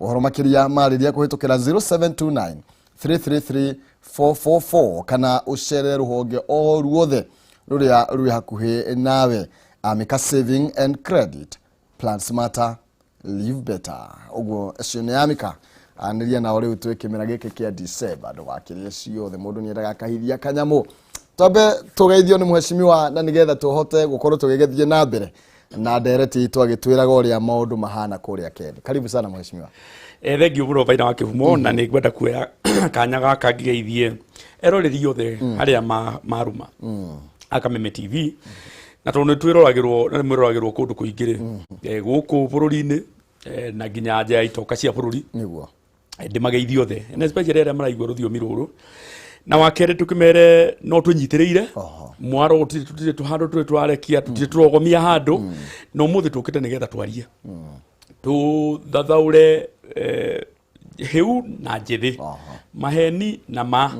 Ũhoro makĩria marĩria kũhĩtũkĩra 0729 333 444 kana ũcere rũhonge o ruothe rũrĩa rwĩ hakuhĩ nawe. Amika Saving and Credit, plan smarter, live better. Ũguo acio nĩ Amika anĩria nao. Rĩu twĩ kĩmera gĩkĩ kĩa December, ndũgakĩrĩe ciothe, mũndũ nĩendaga akahithia kanyamũ. Twambe tũgeithio nĩ mheshimiwa na nĩgetha tũhote gũkorwo tũgĩgĩthiĩ na mbere na ndereti itũ agĩtwĩraga ũrĩa maũndũ mahana kũrĩa Kenya. Karibu sana, mheshimiwa. Thengiũ mũno, baina wa kĩhumo, na nĩ ngwenda kuoya kanya gaka ngigeithie eroreri othe arĩa maruma akameme TV, na tondũ nĩ twĩroragĩrwo na nĩ mwĩroragĩrwo kũndũ kũingĩ rĩ, gũkũ bũrũri-inĩ, na nginya nja ya itoka cia bũrũri. Ndĩmageithie othe na especially arĩa maraigua rũthiomi rũrũ. Na wa kerĩ, tũkĩmere no twĩnyitĩrĩire mwaro, tũtirĩ handũ tũrĩ tũrarekia, tũtirĩ tũrogomia handũ, na ũmũthĩ tũkĩte nĩgetha twarie, tũthathaũre hĩu na njĩthĩ, maheni na ma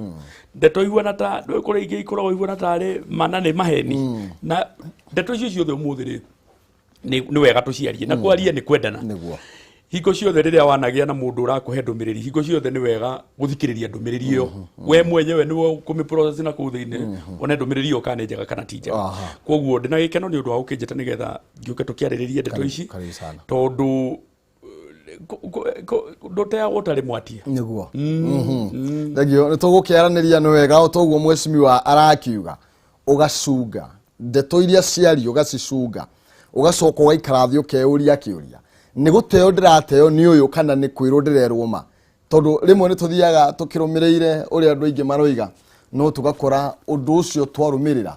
ndeto ihuana ta ndũĩ kũrĩ ingĩ ikoragwo ihuana tarĩ ma na nĩ maheni, na ndeto icio ciothe ũmũthĩ rĩ nĩ wega tũciarie, na kwaria nĩ kwendana. Hingo ciothe rĩrĩa wanagĩa na mũndũ ũrakũhe ndũmĩrĩri, hingo ciothe nĩ wega gũthikĩrĩria ndũmĩrĩri ĩyo we mwenyewe, nĩwe ũkũmĩ process na kũu thĩinĩ, one ndũmĩrĩri ĩyo kana nĩ njega kana ti njega. Koguo ndĩna gĩkeno nĩ ũndũ wa gũkĩnjĩta nĩgetha ngĩũke tũkĩarĩrĩrie ndeto ici, Karibu sana. tondũ ndũteagwo ũtarĩ mwatie. Nĩguo, thengio. Nĩ tũgũkĩaranĩria, nĩ wega o toguo mheshimiwa arakiuga, ũgacunga ndeto iria ciario, ũgacicunga, ũgacoka ũgaikara thĩ ũkeyũria kĩũria, nĩ gũteo ndĩrateo nĩ ũyũ kana nĩ kwĩrwo ndĩrerwo ma? Tondũ rĩmwe nĩ tũthiaga tũkĩrũmĩrĩire ũrĩa andũ aingĩ maroiga, no tũgakora ũndũ ũcio twarũmĩrĩra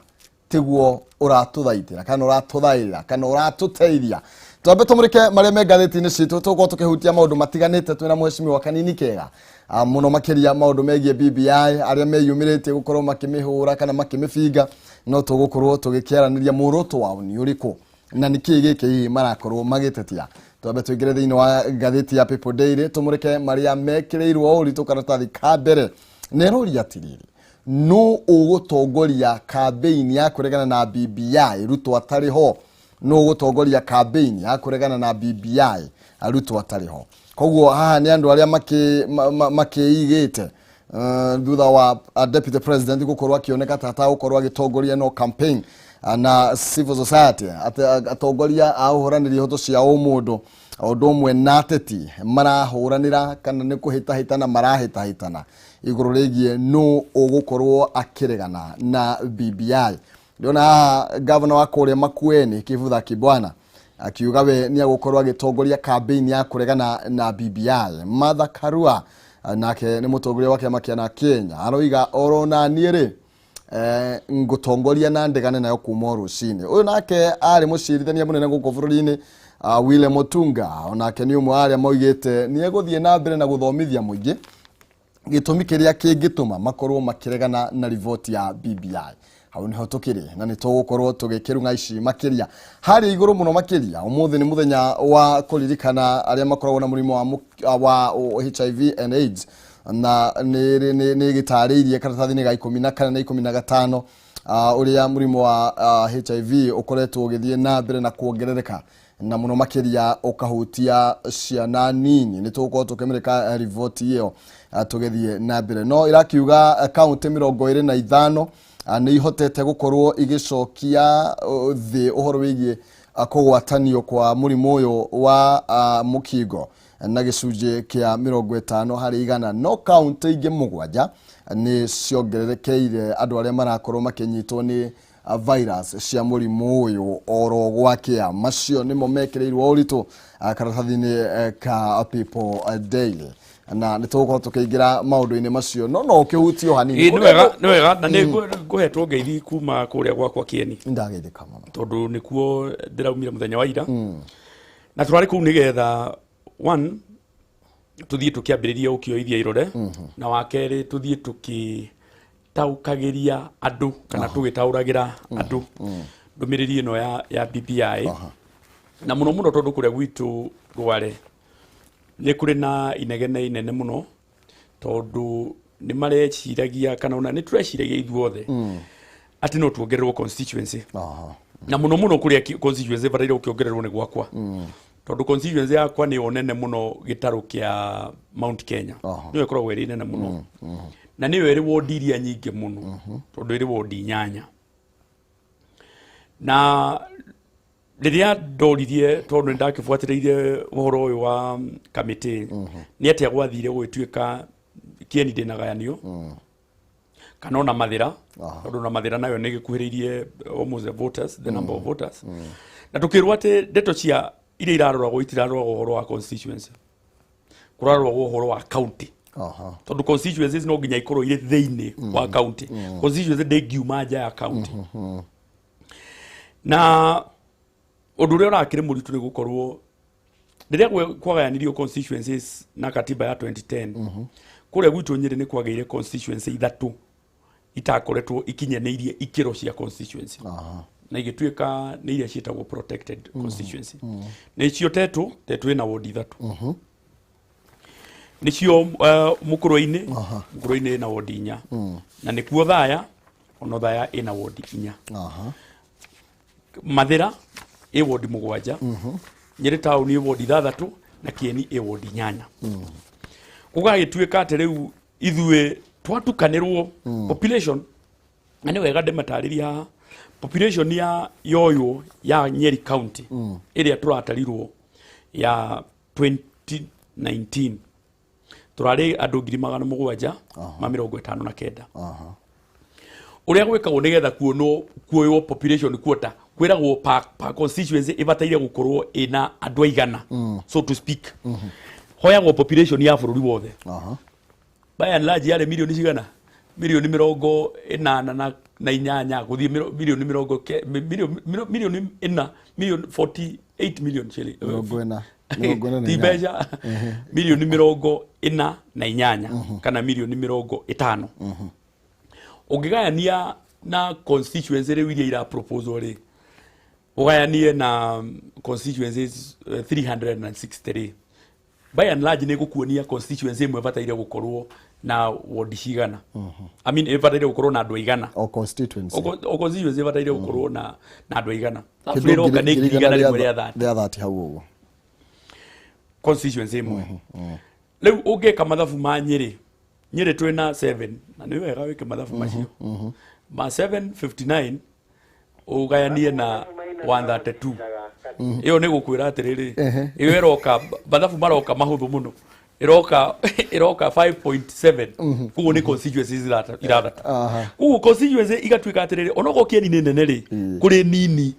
tiguo ũratũthaitĩra kana ũratũthaĩra kana ũratũteithia. Twambe tũmũrĩke marĩa me ngathĩti-inĩ citũ. Tũgũkorwo tũkĩhutia maũndũ matiganĩte twĩna mheshimiwa Kanini Kega. Mũno makĩria maũndũ megiĩ BBI, arĩa meyumĩrĩtie gũkorwo makĩmĩhũra kana makĩmĩbinga, no tũgũkorwo tũgĩkĩaranĩria muoroto wao nĩ ũrĩkũ na nĩ kĩĩ gĩkĩ hihi marakorwo magĩtetia. Twambe tũingĩre thĩinĩ wa ngathĩti ya People Daily, tũmũrĩke marĩa mekĩrĩirwo ũritũ. Karatathi ka mbere nĩ ĩroria atĩrĩrĩ, nũ ũgũtongoria kambĩini ya kũregana na BBI Ruto atarĩ ho? Nũ ũgũtongoria kambĩini ya kũregana na BBI Ruto atarĩ ho? Koguo haha nĩ andũ arĩa makĩigĩte thutha wa deputy president gũkorwo akĩoneka ta atagũkorwo agĩtongoria no campaign, na civil society, atongoria a ũhũranĩri ihoto cia ũmũndũ o ũndũ ũmwe na ateti marahũranĩra kana nĩ kũhĩtahĩtana marahĩtahĩtana igũrũ rĩgiĩ nũ ũgũkorwo akĩregana na BBI. Ndĩrona haha gavana wa kũrĩa Makueni, Kivutha Kibwana, akiuga we nĩ agũkorwo agĩtongoria campaign ya kũregana na BBI. Martha Karua nake nĩ mũtongoria wa kĩama kĩa na Kenya, aroiga oro na niĩ rĩ, ngũtongoria na ndegane nayo kuma o rũcinĩ. Ũyũ nake arĩ mũcirithania mũnene gũkũ bũrũri-inĩ, William Otunga, onake nĩ ũmwe wa arĩa maugĩte nĩ egũthiĩ na mbere na gũthomithia mũingĩ gĩtũmi kĩrĩa kĩngĩtũma makorwo makĩregana na riboti ya BBI. Hau nĩho tũkĩrĩ na nĩ tũgũkorwo tũgĩkĩrung'a ici makĩria harĩa igũrũ mũno makĩria. Ũmũthĩ nĩ mũthenya wa kũririkana arĩa makoragwo na mũrimũ wa HIV and AIDS, na nĩ gĩtarĩirie karatathi-inĩ ga 14 na 15 ũrĩa mũrimũ wa HIV ũkoretwo ũgĩthiĩ na mbere na kuongerereka, na mũno makĩria ũkahutia ciana nini. Nĩ tũgũkorwo tũkĩmũrĩka riboti ĩyo tũgĩthiĩ na mbere. No ĩrakiuga kaunti 25 nĩ ihotete gũkorwo igĩcokia thĩ ũhoro wĩgiĩ kũgwatanio kwa mũrimũ ũyũ wa mũkingo na gĩcunjĩ kĩa 50%, no kaunti ingĩ mũgwanja nĩ ciongererekeire andũ arĩa marakorwo makĩnyitwo nĩ virus cia mũrimũ ũyũ oro gwakĩa. Macio nĩmo mekĩrĩirwo ũritũ karatathi-inĩ ka People Daily, na nĩ tũgũkorwo tũkĩingĩra maũndũ-inĩ macio, no no ũkĩhutio hanini. Ĩĩ, nĩ wega, nĩ wega, na nĩ ngũhetwo ngeithi kuma kũrĩa gwakwa Kĩeni. Ndageithĩka mũno. Tondũ nĩkuo ndĩraumire mũthenya wa ira, na tũrarĩ kũu nĩgetha one tũthiĩ tũkĩambĩrĩria ũkĩoithia irore, na wa kerĩ tũthiĩ tũkĩtaũkagĩria andũ kana tũgĩtaũragĩra andũ ndũmĩrĩri ĩno ya BBI, na mũno mũno tondũ kũrĩa gwitũ Rware nĩ kũrĩ na inegene inene mũno, tondũ nĩ mareciragia kana ona nĩ tũreciragia ithuothe atĩ no tuongererwo constituency, na mũno mũno kũrĩa constituency bataire gũkĩongererwo nĩ gwakwa. Tondũ constituency yakwa nĩyo nene mũno gĩtarũ kĩa Mount Kenya. Nĩyo ĩkoragwo ĩrĩ nene mũno na nĩyo ĩrĩ wodi iria nyingĩ mũno, tondũ ĩrĩ wodi 8. Na rĩrĩa ndoririe, tondũ nĩ ndakĩbuatĩrĩire ũhoro ũyũ wa kamĩtĩ, nĩ atĩa gwathire gũgĩtuĩka Kĩeni ndĩnagayanio kana ona Mathĩra, tondũ ona Mathĩra nayo nĩ gĩkuhĩrĩirie almost the voters, the number of voters, na tũkĩrwo atĩ ndeto cia iria iraroragwo itiraroragwo ũhoro wa constituency, kũraroragwo ũhoro wa county, tondũ constituencies no nginya ikorwo irĩ thĩinĩ wa county. Constituency ndĩngiuma nja ya county. Na ũndũ ũrĩa ũrakĩrĩ mũritũ nĩ gũkorwo rĩrĩa kwagayanirio constituencies na katiba ya 2010, kũrĩa gwitũ Nyĩrĩ nĩ kwagĩire constituency ithatũ itakoretwo ikinyanĩirie ikĩro cia constituency na igĩtuĩka nĩ iria ciĩtagwo protected constituency. Nĩcio Tetũ. Tetũ ĩna wodi ithatũ, nĩcio Mũkũrwe-inĩ. Mũkũrwe-inĩ ĩna wodi 4, na nĩkuo Thaya, ona Thaya ĩna wodi 4. Mathĩra ĩ wodi 7, Nyĩrĩ taũni ĩ wodi 6, na Kĩeni ĩ wodi 8. Gũgagĩtuĩka atĩ rĩu ithuĩ twatukanĩrwo population, na nĩ wega ndĩmatarĩrie haha, population ya yoywo ya Nyeri County ĩrĩa tũratarirwo ya 2019, tũrarĩ andũ 759,000. Ũrĩa gwĩkagwo nĩgetha kuonwo kuoywo population quota, kwĩragwo per constituency ĩbataire gũkorwo ĩna andũ aigana, so to speak, hoyagwo population ya bũrũri wothe. By and large yarĩ milioni cigana? Milioni 88 gũthiĩ milioni mĩrongo milioni 4, milioni 48 million shilling. 40, 48. Ti mbeca, milioni 48 kana milioni 50. Ũngĩgayania na constituency rĩu iria ira proposal rĩ, ũgayanie na constituencies 360 rĩ, by and large nĩ gũkuonia constituency ĩmwe ĩbataire gũkorwo na wodi cigana, I mean, ĩbataire gũkorwo na andũ aigana. O constituency. O constituency ĩbataire gũkorwo na andũ aigana. Thabu ĩroka nĩ 130,000. Rĩa 30 hau ũguo. Constituency ĩmwe. Rĩu ũngĩka mathabu ma Nyĩrĩ, Nyĩrĩ twĩna 7, na nĩ wega wĩke mathabu macio ma 759 ũgayanie na 132, ĩyo nĩ gũkwĩra atĩrĩrĩ, ĩyo ĩroka mathabu maroka mahũthũ mũno, ĩroka 5.7. Koguo nĩ constituencies 6. Koguo constituency igatuĩka atĩrĩrĩ, onokorwo Kĩeni nĩ nene rĩ, kũrĩ nini,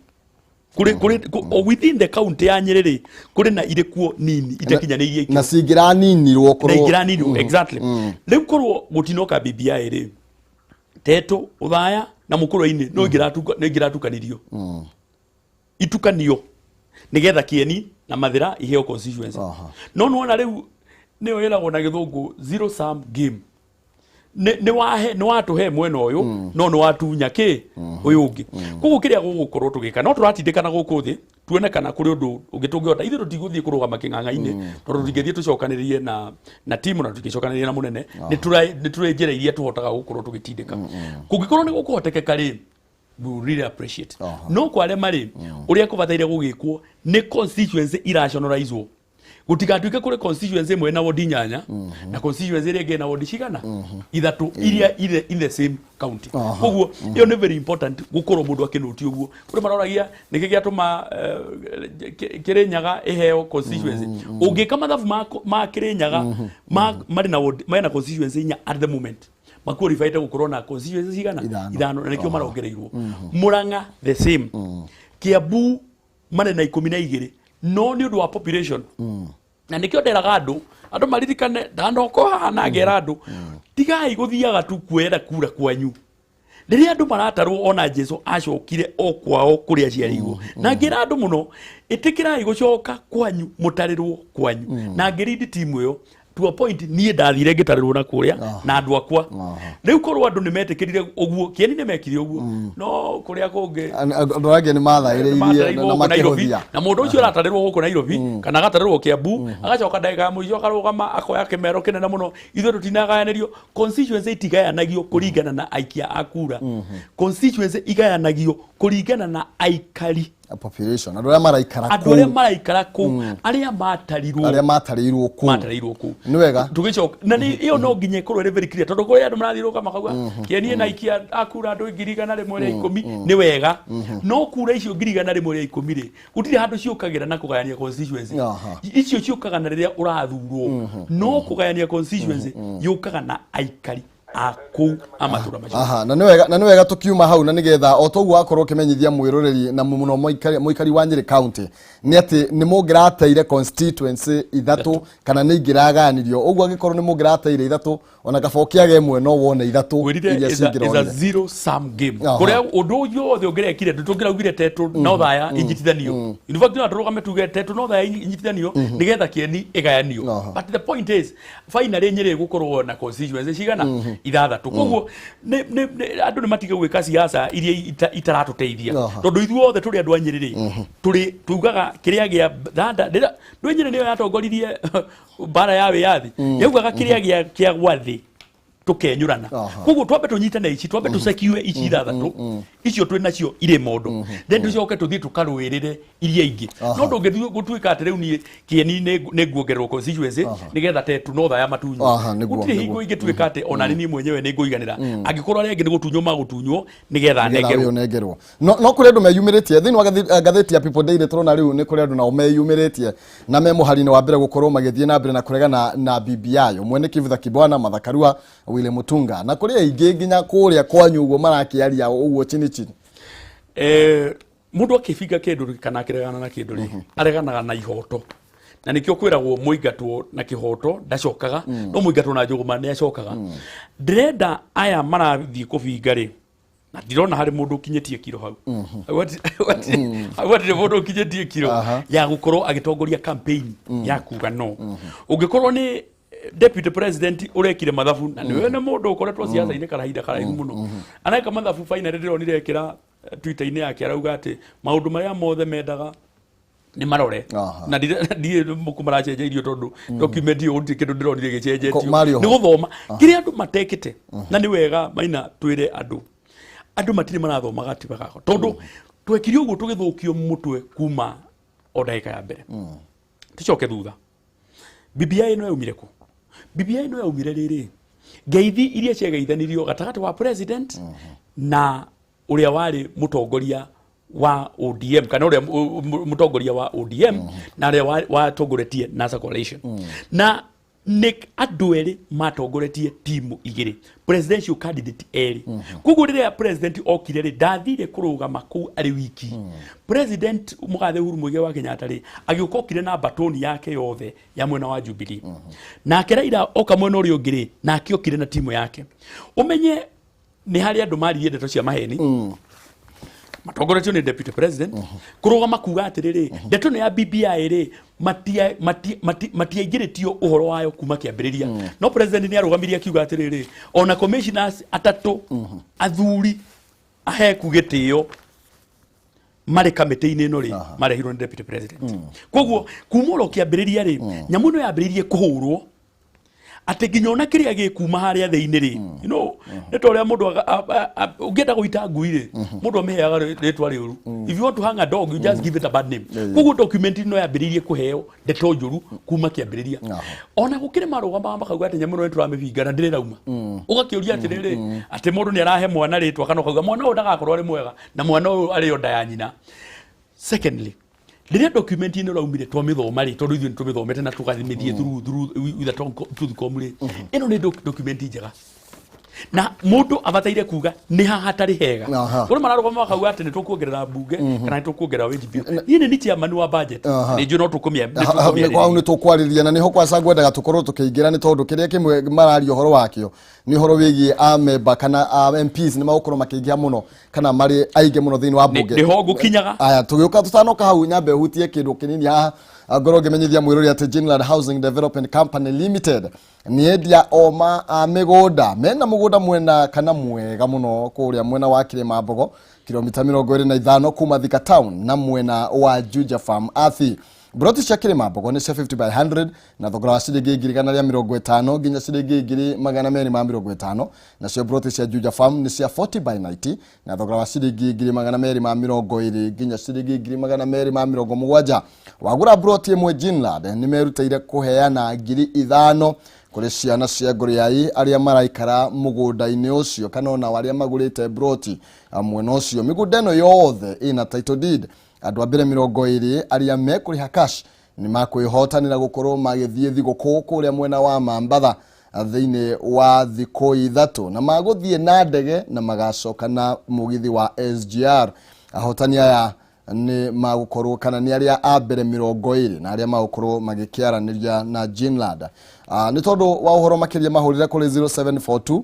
kũrĩ o within the county ya Nyĩrĩ rĩ, kũrĩ na irĩ kuo nini itakinyanĩirie ikĩro. Na cingĩraninirwo Na korwo ingĩraninirwo, exactly. Rĩu korwo gũtinoka BBI rĩ, Tetũ, Ũthaya na Mũkũrwe-inĩ no no ingĩratukanirio, itukanio nĩgetha Kĩeni na Mathĩra iheo constituency. No nĩwona rĩu nĩyo ĩragwo na gĩthũngũ zero sum game. Nĩ wahe, nĩ watũhe mwena ũyũ, no nĩ watunya kĩ ũyũ ũngĩ. Koguo kĩrĩa gũgũkorwo tũgĩka, no tũratindĩkana gũkũ thĩ tuone kana kũrĩ ũndũ ũngĩ tũngĩhota. Ithuĩ tũtigũthiĩ kũrũgama kĩng'ang'a-inĩ, tondũ tũtingĩthiĩ tũcokanĩrĩrie na timu na tũtingĩcokanĩrĩria na mũnene. Nĩ tũrĩ njĩra iria tũhotaga gũkorwo tũgĩtindĩka. Kũngĩkorwo nĩ gũkũhotekeka rĩ, we will really appreciate. No kwarema rĩ, ũrĩa kũbataire gũgĩkwo nĩ constituency irationalizwo, gũtigatuĩke kũrĩ constituency ĩmwe na wodi 8 na constituency ĩrĩa ĩngĩ na wodi cigana, ithatũ, iria irĩ in the same county. Koguo ĩyo nĩ very important gũkorwo mũndũ akĩnũti ũguo. Kũrĩ maroragia nĩkĩ gĩatũma Kĩrĩnyaga ĩheo constituency. Ũngĩka mathabu ma Kĩrĩnyaga, marĩ na wodi, mena constituency 4 at the moment, maqualified gũkorwo na constituency cigana? Ithano. Ithano, na nĩkĩo marongereirwo. Murang'a the same. Kiambu marĩ na 12, no nĩ ũndũ wa population, na nĩkĩo nderaga andũ maririkane ndanoka haha na ngera andũ, tigai gũthiaga tu kuoera kura kwanyu rĩrĩa andũ maratarwo. Ona Jesu acokire o kwao kũrĩa aciarĩirwo, na ngĩra andũ mũno, ĩtĩkĩrai gũcoka kwanyu, mũtarĩrwo kwanyu. Na ngĩrindi timu ĩyo to a point, niĩ ndathire ngĩtarĩrwo na kũrĩa na andũ akwa. Rĩu korwo andũ nĩ metĩkĩrire ũguo, Kĩeni nĩ mekire ũguo, no kũrĩa kũngĩ Andũ angĩ nĩ mathaĩrĩirie matarĩirwo na gũkũ Nairobi, makĩhũthia. Na mũndũ ũcio aratarĩrwo gũkũ Nairobi kana agatarĩrwo Kiambu, agacoka ndagĩka ya mũico akarũgama akoya kĩmero kĩnene mũno. Ithuĩ tũtinagayanĩrio. Constituency itigayanagio kũringana na aikia a kura. Constituency igayanagio kũringana na aikari. Population, andũ arĩa maraikara andũ arĩa kũu, maraikara kũu, arĩa matarirwo, arĩa matarĩirwo kũu. Matarĩirwo kũu. Nĩ wega. Tũgĩcoka na nĩ ĩyo no nginya ĩkorwo ĩrĩ very clear, tondũ kũrĩ andũ marathiũrũrũka makauga kĩenie na ikia akura andũ 110,000. Nĩ wega, no kura icio 110,000 rĩ, gũtirĩ handũ ciũkagĩra na kũgayania constituency. Icio ciũkaga na rĩrĩa ũrathurwo, no kũgayania constituency yũkaga na aikari a kũu a matũra macio. Aha, na nĩ wega, na nĩ wega tukiuma hau, na nĩgetha o toguo akorwo ũkĩmenyithia mwĩroreri na mũno mũikari wa Nyĩrĩ County nĩ atĩ nĩ mũngĩrateire constituency ithatũ kana nĩ ingĩragayanirio ũguo. Angĩkorwo nĩ mũngĩrateire ithatũ, ona kaba ũkĩage ĩmwe no wone ithatũ Ngwĩrire iria is a cingĩrorire. zero sum game. Kũrĩa ũndũ ũyũ wothe ũngĩrekire, tũngĩraugire Tetũ no Thaya inyitithanio. In fact, no tũrũgame tuge Tetũ no Thaya inyitithanio nĩgetha Kĩeni ĩgayanio. But the point is, finally Nyĩrĩ ĩgũkorwo na constituency cigana? Ithathatũ. Koguo andũ nĩ matige gwĩka siasa iria itaratũteithia, tondũ ithuothe tũrĩ andũ a Nyĩrĩ rĩ, tũrĩ tugaga kĩrĩa gĩa thanda ndĩra ndũ Nyĩrĩ nĩyo yatongoririe mbara ya wĩyathi, yaugaga kĩrĩa gĩa gwa thĩ tũkenyũrana. Koguo twambe tũnyitane ici, twambe tũsekiue ici ithathatũ icio twĩ nacio irĩ mondo, then tũcoke tũthiĩ tũkarũĩrĩre iria ingĩ. No ndũngĩthiĩ gũtuĩka atĩ rĩu niĩ Kĩeni nĩ nguongererwo constituency nĩgetha Tetu no Thaya matunywo. Gũtirĩ hingo ingĩtuĩka atĩ ona niĩ mwenyewe nĩ ngũiganĩra angĩkorwo arĩa angĩ nĩ gũtunywo magũtunywo nĩgetha nĩgetha nengerwo. Ũyũ nengerwo. No kũrĩ andũ meyumĩrĩtie thĩinĩ wa ngathĩti ya People Daily. Tũrona rĩu nĩ kũrĩ andũ nao meyumĩrĩtie na me mũhari-inĩ wa mbere gũkorwo magĩthiĩ na mbere na kũregana na BBI. Ũmwe nĩ Kivutha Kibwana, Martha Karua, Willy Mutunga, na kũrĩ aingĩ nginya kũrĩa kwanyu ũguo marakĩaria ũguo chini chini. Mũndũ akĩbinga kĩndũ kana akĩregana na kĩndũ rĩ, areganaga na ihoto, na nĩkĩo kwĩragwo mũingatwo na kĩhoto ndacokaga, no mũingatwo na njũgũma nĩ acokaga. Ndĩrenda aya marathiĩ kũbinga rĩ, na ndirona harĩ mũndũ ũkinyĩtie kiro hau. Hau hatirĩ mũndũ ũkinyĩtie kiro ya gũkorwo agĩtongoria campaign ya kuga no. Ũngĩkorwo nĩ deputy president ũrekire mathabu, na nĩwe nĩ mũndũ ũkoretwo siasa-inĩ karahinda karaihu mũno areka mathabu, finally ndĩronire ekĩra Twitter-inĩ yake arauga atĩ maũndũ marĩa mothe mendaga nĩ marore. Na ndirĩ mũkũ maracenjeirio, tondũ document ĩyo gũtirĩ kĩndũ ndĩronire gĩcenjetio. Marĩ oho. Nĩ gũthoma kĩrĩa andũ matekĩte, na nĩ wega maina twĩre andũ, andũ matirĩ marathoma gatiba gako, tondũ twekire ũguo tũgĩthũkio mũtwe kuma o ndagĩka ya mbere. Tucoke thutha, BBI ĩno yaumire kũ? BBI ĩno yaumire rĩrĩ ngeithi iria ciageithanirio gatagatĩ wa president na ũrĩa warĩ mũtongoria wa ODM, kana ũrĩa mũtongoria wa ODM na ũrĩa watongoretie NASA coalition, na nĩ andũ erĩ matongoretie timu igĩrĩ, presidential candidate erĩ. Koguo rĩrĩa president okire rĩ, ndathire kũrũgama kũu arĩ wiki. President mũgathe Uhuru Muigai wa Kenyatta rĩ, agĩũka okire na batoni yake yothe ya mwena wa Jubilee. Nake Raila oka mwena ũrĩa ũngĩ rĩ, nake okire na timu yake. Ũmenye nĩ harĩ andũ maririe ndeto cia maheni matongoretio nĩ deputy president kũrũgama kuga atĩrĩrĩ, ndeto ĩno ya BBI rĩ, matiaingĩrĩtio ũhoro wayo kuma kĩambĩrĩria. No president nĩ arũgamirie akiuga atĩrĩrĩ, ona commissioners atatũ athuri aheku gĩtĩo marĩ kamĩtĩ-inĩ ĩno rĩ, marehirwo nĩ deputy president. Koguo kuma oro kĩambĩrĩria rĩ, nyamũ ĩno yambĩrĩirie kũhũrwo atĩ nginya ona kĩrĩa gĩkuma harĩa thĩinĩ rĩ, nĩ ta ũrĩa mũndũ ũngĩenda gũita ngui rĩ, mũndũ amĩheaga rĩtwa rĩũru. If you want to hang a dog, you just give it a bad name. Koguo document ĩno yambĩrĩirie kũheo ndeto njũru kuma kĩambĩrĩria. Ona gũkĩrĩ marũgamaga makauga atĩ nyamũ ĩno nĩ tũramĩbinga na ndĩrĩ rauma. Ũgakĩũria atĩrĩrĩ, atĩ mũndũ nĩ arahe mwana rĩtwa kana ũkauga mwana ũyũ ndagakorwo arĩ mwega na mwana ũyũ arĩ o nda ya nyina. Secondly, rĩrĩa document ĩno ĩraumire twamĩthoma rĩ, tondũ ithuĩ nĩ tũmĩthomete na tũgathimĩthie through with a tooth comb rĩ, ĩno nĩ document njega na mũndũ abataire kuga nĩ haha hatarĩ hega. Kũrĩ mararũgama makauga atĩ nĩ tũkuongerera mbunge kana nĩ tũkuongerera wage bill. Niĩ nĩ chairman wa budget, nĩ njũĩ no nĩ hau nĩ tũkwarĩria, na nĩho kwaca ngwendaga tũkorwo tũkĩingĩra, nĩ tondũ kĩrĩa kĩmwe mararia ũhoro wakĩo nĩ ũhoro wĩgiĩ amemba kana a MPs nĩ magũkorwo makĩingĩha mũno kana marĩ aingĩ mũno thĩinĩ wa mbunge. Nĩho ngũkinyaga. Aya, tũgĩũka tũtanoka hau, nyambe hutie kĩndũ kĩnini haha. Ngorwo ngĩmenyithia mwĩrori atĩ Genland Housing Development Company Limited nĩ endia oma a mĩgũnda. Mena mũgũnda mwena kana mwega mũno kũrĩa mwena wa Kĩrĩma Mbogo, kilomita 25 kuma Thika town na mwena wa Juja Farm Athi. Mburoti cia Kĩrĩma Mbogo nĩ cia 50 by 100 na thogora wa ciringi 150,000 nginya ciringi 250,000. Nacio mburoti cia Juja Farm nĩ cia 40 by 90 na thogora wa ciringi 220,000 nginya ciringi 270,000. Wagũra mburoti ĩmwe Jinland nĩ merutĩire kũheana 5,000 kũrĩ ciana cia Ngũrĩai arĩa maraikara mũgũnda-inĩ ũcio kana ona arĩa magũrĩte mburoti mwena ũcio. Mĩgũnda ĩno yothe ĩna title deed. Andũ a mbere 20 arĩa mekũrĩha cash nĩ makwĩhotanĩra gũkorwo magĩthiĩ thigũkũ kũrĩa mwena wa Mambatha thĩinĩ wa thikũ 3, na magũthiĩ na ndege na magacoka na mũgithi wa SGR. Ahotani aya nĩ magũkorwo kana nĩ arĩa a mbere 20 na arĩa magũkorwo magĩkĩaranĩria na Jinland. Nĩ tondũ wa ũhoro makĩria mahũrĩre kũrĩ 0742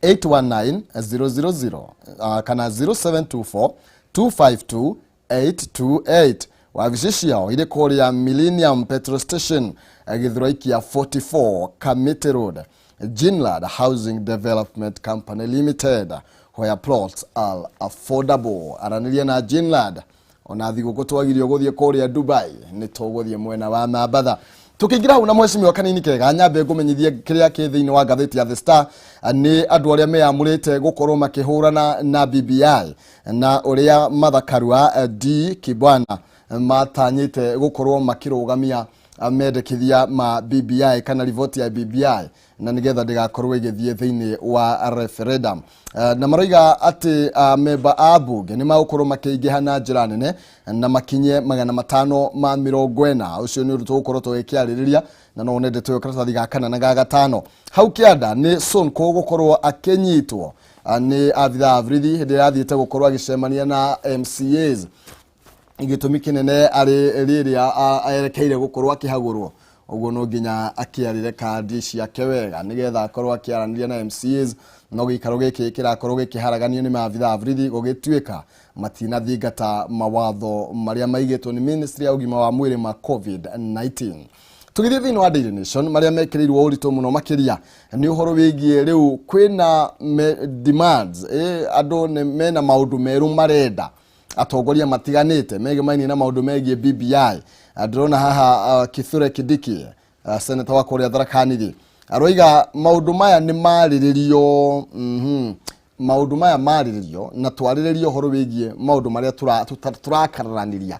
819 000 kana 0724 252 828. Wabici ciao irĩ kũrĩa Millennium Petrol Station, Gĩthũrai kĩa 44 Kamiti Road. Jinland Housing Development Company Limited, where plots are affordable. Aranĩria na Jinland. Ona thigũkũ twagirio gũthiĩ kũrĩa Dubai, nĩ tũgũthiĩ mwena wa Mambatha. Tukĩingĩra hau na mheshimiwa kanini kega, nyambe ngũmenyithie kĩrĩa kĩ thĩinĩ wa ngathĩti ya The Star. Nĩ andũ arĩa meyamũrĩte gũkorwo makĩhũrana na BBI na ũrĩa Martha Karua D Kibwana matanyĩte gũkorwo makĩrũgamia mendekithia ma BBI kana riboti ya BBI na nĩgetha ndĩgakorwo ĩgĩthiĩ thĩinĩ wa referendum. Na maroiga atĩ memba a bunge nĩ magũkorwo makĩingĩha na njĩra nene na makinye 540. Ũcio nĩ ũndũ tũgũkorwo tũgĩkĩarĩrĩria na no wone ndeto ĩyo karatathi ga kana na ga gatano. Hau kĩanda nĩ Sonko gũkorwo akĩnyitwo nĩ abithaa a borithi hĩndĩ ĩrĩa athiĩte gũkorwo agĩcemania na MCAs. Gĩtũmi kĩnene arĩ rĩrĩa erekeire gũkorwo akĩhagũrwo, ũguo no nginya akĩarĩre kandi ciake wega nĩgetha akorwo akĩaranĩria na MCAs. No gĩikaro gĩkĩ kĩrakorwo gĩkĩharaganio nĩ maabithaa a borithi gũgĩtuĩka matinathingata mawatho marĩa maigĩtwo nĩ Ministry ya ũgima wa mwĩrĩ ma COVID-19. Tũgĩthiĩ thĩinĩ wa Daily Nation, marĩa mekĩrĩirwo ũritũ mũno makĩria nĩ ũhoro wĩgiĩ rĩu kwĩna demands, andũ nĩ mena maũndũ merũ marenda atongoria matiganĩte megemainie na maũndũ megiĩ BBI. Ndĩrona haha Kithure Kindiki, senator wa kũrĩa Tharaka Nithi, aroiga maũndũ maya nĩ marĩrĩrio, maũndũ maya marĩrĩrio na twarĩrĩrio ũhoro wĩgiĩ maũndũ marĩa tũrakararanĩria.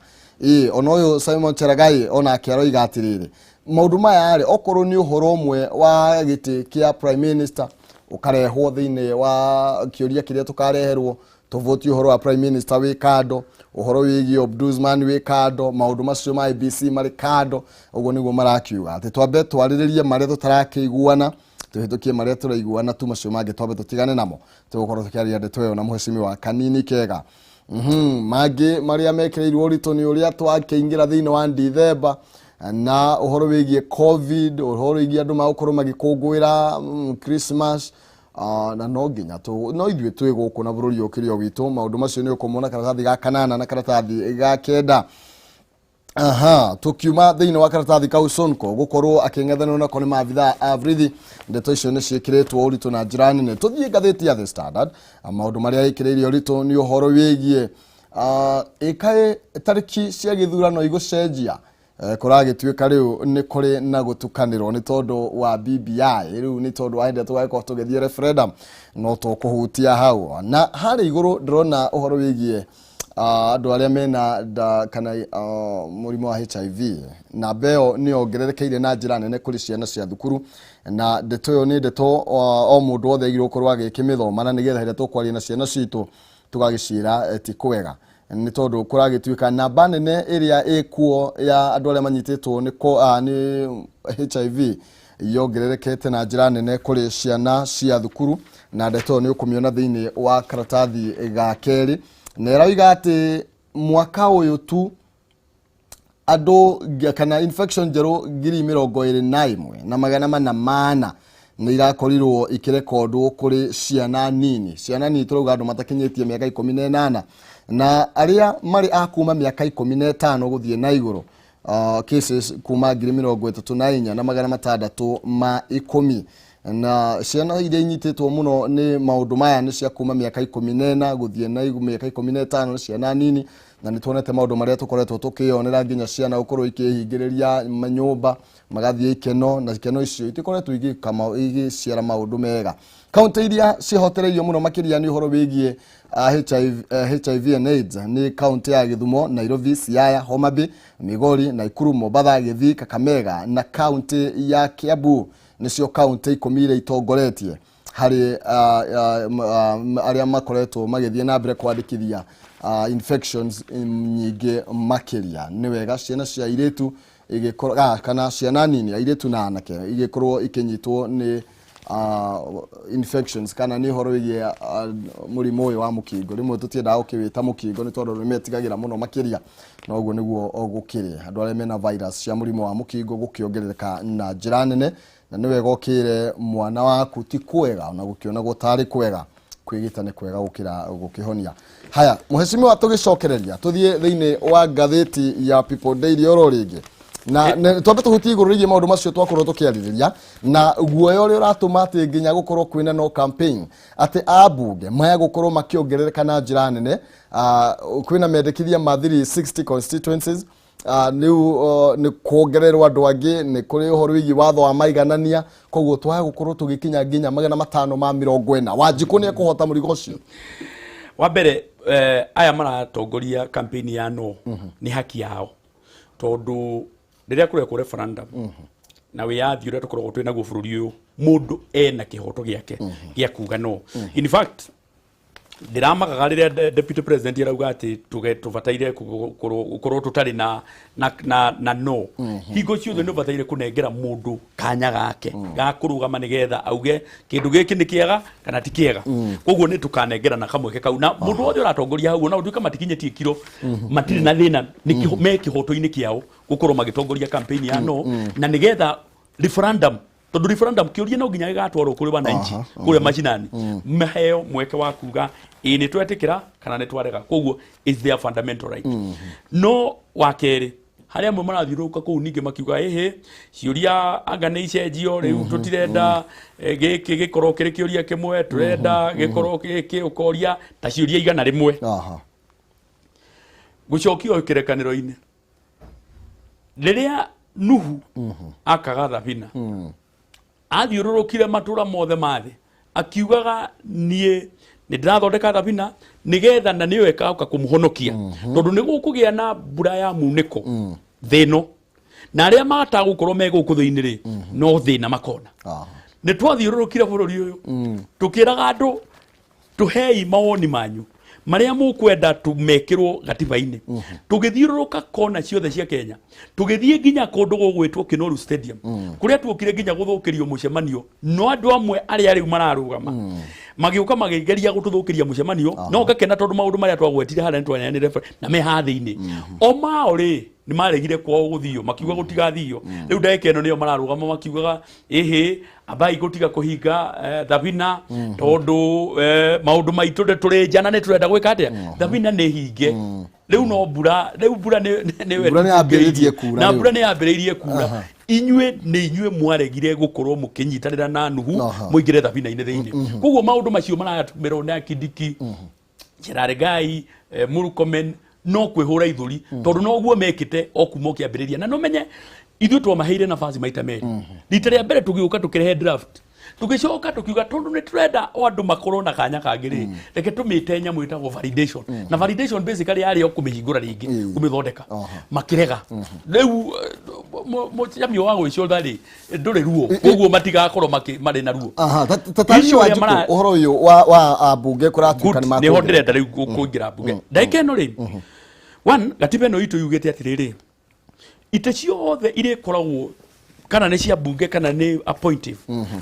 Ona ũyũ Simon Cherargei onake aroiga atĩrĩrĩ, maũndũ maya rĩ, okorwo nĩ ũhoro ũmwe wa gĩtĩ kĩa prime minister ũkarehwo thĩinĩ wa kĩũria kĩrĩa tũkareherwo, tũvotie ũhoro wa prime minister wĩ kando, ũhoro wĩgiĩ ombudsman wĩ kando, maũndũ macio ma IEBC marĩ kando. Ũguo nĩguo marakiuga atĩ twambe twarĩrĩrie marĩa tũtarakĩiguana, tũhĩtũkie marĩa tũraiguana tu, macio mangĩ twambe tũtigane namo. Tũgũkorwo tũkĩaria ndeto ĩyo na mheshimiwa kanini kega. Mangĩ marĩa mekĩrĩirwo ũritũ nĩ ũrĩa twakĩingĩra thĩinĩ wa Ndithemba na ũhoro wĩgiĩ COVID, ũhoro wĩgiĩ andũ magũkorwo magĩkũngũĩra Christmas, na no nginya no ithuĩ twĩ gũkũ na bũrũri ũkĩrĩ o witũ. Maũndũ macio nĩ ũkũmona karatathi ga kanana na karatathi ga kenda. Aha, tukiuma thĩinĩ wa karatathi kau, Sonko gũkorwo akĩng'ethanĩrwo nako nĩ maabithaa a borithi, ndeto icio nĩ ciĩkĩrĩtwo ũritũ na njĩra nene. Tũthiĩ ngathĩti ya The Standard, maũndũ marĩa ĩkĩrĩire ũritũ nĩ ũhoro wĩgiĩ ĩkaĩ tarĩki cia gĩthurano igũcenjia. Kũragĩtuĩka rĩu nĩ kũrĩ na gũtukanĩrwo nĩ tondũ wa BBI, rĩu nĩ tondũ wa hĩndĩ ĩrĩa tũgagĩkorwo tũgĩthiĩ referendum, no tũkũhutia hau. Na harĩa igũrũ ndĩrona ũhoro wĩgiĩ andũ arĩa mena nda kana mũrimũ wa HIV, namba ĩyo nĩ yongererekeire na njĩra nene kũrĩ ciana cia thukuru, na ndeto ĩyo nĩ ndeto o mũndũ wothe agĩrĩirwo gũkorwo agĩkĩmĩthoma, na nĩgetha hĩndĩ ĩrĩa tũkwaria na ciana citũ tũgagĩciĩra ti kwega, nĩ tondũ kũragĩtuĩka namba nene ĩrĩa ĩkuo ya andũ arĩa manyitĩtwo nĩ HIV yongererekete na njĩra nene kũrĩ ciana cia thukuru, na ndeto ĩyo nĩ ũkũmĩona thĩinĩ wa karatathi ga kerĩ, na ĩroiga atĩ mwaka ũyũ tu andũ kana infection njerũ 21,404 nĩ irakorirwo ikĩrekondwo kũrĩ ciana nini. Ciana nini tũrauga andũ matakinyĩtie mĩaka 18, na arĩa marĩ a kuma mĩaka 15 gũthiĩ na igũrũ, cases kuma 34,610. Na ciana iria inyitĩtwo mũno nĩ maũndũ maya nĩ cia kuma mĩaka 14 gũthiĩ na mĩaka 15, nĩ ciana nini. Na nĩ tuonete maũndũ marĩa tũkoretwo tũkĩyonera, nginya ciana gũkorwo ikĩhingĩrĩria manyũmba magathiĩ ikeno, na ikeno icio itikoretwo igĩciara maũndũ mega. Kaunti iria cihotereirio mũno makĩria nĩ ũhoro wĩgiĩ HIV, HIV and AIDS nĩ kaunti ya Gĩthumo, Nairobi, Siaya, Homa Bay, Migori, Nakuru, Mombatha, Gĩthii, Kakamega na kaunti ya Kiambu. Nĩcio kaunti 10 iria itongoretie harĩ arĩa makoretwo magĩthiĩ na mbere kwandĩkithia infections nyingĩ makĩria. Nĩ wega ciana cia airĩtu igĩkorwo kana ciana nini, airĩtu na anake, igĩkorwo ikĩnyitwo nĩ infections kana nĩ ũhoro wĩgiĩ mũrimũ ũyũ wa mũkingo. Rĩmwe tũtiendaga gũkĩwĩta mũkingo nĩ tondũ nĩ metigagĩra mũno makĩria, no ũguo nĩguo gũkĩrĩ. Andũ arĩa mena virus cia mũrimũ wa mũkingo gũkĩongerereka na njĩra nene, na nĩ wega ũkĩre mwana waku ti kwega ona gũkĩonagwo tarĩ kwega. Kwĩgita nĩ kwega gũkĩra gũkĩhonia. Haya, mũhecimiwa, tũgĩcokereria tũthiĩ thĩinĩ wa ngathĩti ya People Daily oro rĩngĩ, na twambe tũhutie igũrũ rĩgiĩ maũndũ macio twakorwo tũkĩarĩrĩria na guoya ũrĩa ũratũma atĩ nginya gũkorwo kwĩna no campaign, atĩ ambunge maya gũkorwo makĩongerereka na njĩra nene. Kwĩna mendekithia ma 360 constituencies, rĩu nĩ kuongererwo andũ angĩ, nĩ kũrĩ ũhoro wĩgiĩ watho wa maiganania, koguo twaya gũkorwo tũgĩkinya nginya 540. Wanjikũ nĩ ekũhota mũrigo ũcio? Wa mbere, aya maratongoria campaign ya no nĩ haki yao, tondũ rĩrĩa kũrekwo referendum na wĩyathi ũrĩa tũkoragwo twĩ naguo bũrũri ũyũ, mũndũ ena kĩhoto gĩake gĩa kuga no. In fact, ndiramakaga rĩrĩa deputy president arauga atĩ tũbataire gũkorwo tũtarĩ na no. Hingo ciothe nĩ ũbataire kũnengera mũndũ kanya gake ga kũrũgama nĩgetha auge kĩndũ gĩkĩ nĩ kĩega kana ti kĩega. Koguo nĩ tũkanengera na kamweke kau, na mũndũ wothe ũratongoria hau, ona gũtuĩka matikinyĩtie kiro, matirĩ na thĩna, me kĩhoto-inĩ kĩao gũkorwo magĩtongoria campaign ya no, na nĩgetha referendum, tondũ referendum kĩũria no nginya gĩgatwarwo kũrĩ wananchi kũrĩa macinani, maheo mweke wa kuga ĩ nĩ twetĩkĩra kana nĩ twarega. Koguo is their fundamental right. No wa kerĩ, harĩa amwe marathiũrũrũka kũu ningĩ makiuga ĩhĩ ciũria anga nĩ icenjio rĩu, tũtirenda gĩkĩ gĩkorwo kĩrĩ kĩũria kĩmwe, tũrenda gĩkorwo gĩkĩ, ũkoria ta ciũria 100. Gũcokio kĩrekanĩro-inĩ rĩrĩa Nuhu akaga thabina, athiũrũrũkire matũra mothe ma thĩ akiugaga, "Niĩ nĩ ndĩrathondeka thabina nĩgetha na nĩyo ĩkaũka kũmũhonokia, tondũ nĩ gũkũgĩa na mbura ya munĩko thĩ ĩno, na arĩa matagũkorwo me gũkũ thĩinĩ rĩ, no thĩna makona." Nĩ twathiũrũrũkire bũrũri ũyũ tũkĩraga andũ, "Tũhei mawoni manyu marĩa mũkwenda tũmekĩrwo gatiba-inĩ." Tũgĩthiũrũrũka kona ciothe cia Kenya, tũgĩthiĩ nginya kũndũ gũgwĩtwo Kinoru Stadium, kũrĩa tuokire nginya gũthũkĩrio mũcemanio no andũ amwe arĩa rĩu mararũgama magĩũka magĩgeria gũtũthũkĩria mũcemanio. No ngakena tondũ maũndũ marĩa twagwetire harĩa nĩ twaneanire na me haha thĩinĩ. O mao rĩ, nĩ maregire kwao gũthio, makiuga gũtigathio. Rĩu ndagĩka ĩno nĩo mararũgama makiugaga ĩhĩ ambai gũtiga kũhinga thabina, tondũ maũndũ maitũ tũrĩ njana nĩ tũrenda gwĩka atĩa, thabina nĩ hinge rĩu. No mbura rĩu, mbura nĩ Mbura nĩ yambĩrĩirie kura na rĩu. Mbura nĩ yambĩrĩirie kura. Inyuĩ nĩ inyuĩ mwaregire gũkorwo mũkĩnyitanĩra na Nuhu mũingĩre thabina-inĩ thĩinĩ. Koguo maũndũ macio maratũmĩrwo nĩ akindiki Cherargei, Murkomen no kwĩhũra ithũri, tondũ noguo mekĩte o kuma ũkĩambĩrĩria. Na nũmenye ithuĩ twamaheire nafasi maita merĩ. Rita rĩa mbere tũgĩũka tũkĩrehe draft, tũgĩcoka tũkiuga tondũ nĩ tũrenda o andũ makorwo na kanya kangĩ rĩ, reke tũmĩte nyamũ ĩtagwo validation. Na validation basically yarĩ o kũmĩhingũra rĩngĩ, kũmĩthondeka. Makĩrega. Rĩu mũcemanio wa gwĩcũtha rĩ ndũrĩ ruo, koguo matigakorwo marĩ na ruo. Aha, ta Icio ũrĩa ũrĩa ũhoro ũyũ wa ambunge kũratuĩka Good, nĩ nĩho makũongerera. ndĩrenda rĩu kũingĩra mbunge ndagĩka ĩno rĩ. One, gatiba ĩno itũ yugĩte atĩrĩrĩ, itĩ ciothe irĩkoragwo kana nĩ cia mbunge kana nĩ appointive,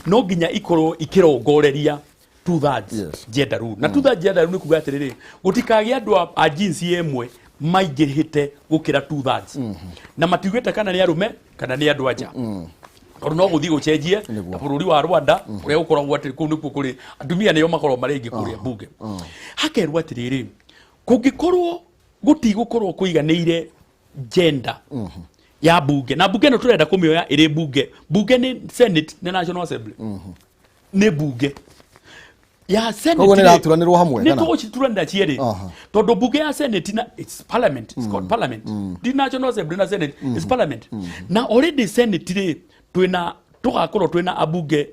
no nginya ikorwo ikĩrongoreria two thirds gender rule. Na two thirds gender rule nĩ kuga atĩrĩrĩ, gũtikagĩe andũ a jinsi ĩmwe maingĩhĩte gũkĩra two thirds, na matiugĩte kana nĩ arũme kana nĩ andũ anja, tondũ no gũthiĩ gũcenjie ta bũrũri wa Rwanda ũrĩa gũkoragwo atĩ kũu nĩkuo kũrĩ atumia nĩo makoragwo marĩ aingĩ kũrĩa mbunge. Hakerwo atĩrĩrĩ, kũngĩkorwo gũtigũkorwo kũiganĩire gender ya mbunge, na mbunge ĩno tũrenda kũmĩoya ĩrĩ mbunge, mbunge nĩ Senate na National Assembly. Nĩ mbunge ya Senate. Koguo nĩ rĩ, ĩraturanĩrwo hamwe, nĩ kana? tũgũcituranĩra cierĩ, tondũ mbunge ya Senate na it's parliament, it's called parliament, the National Assembly na Senate is parliament. Na already Senate rĩ, twĩna tũgakorwo twĩna ambunge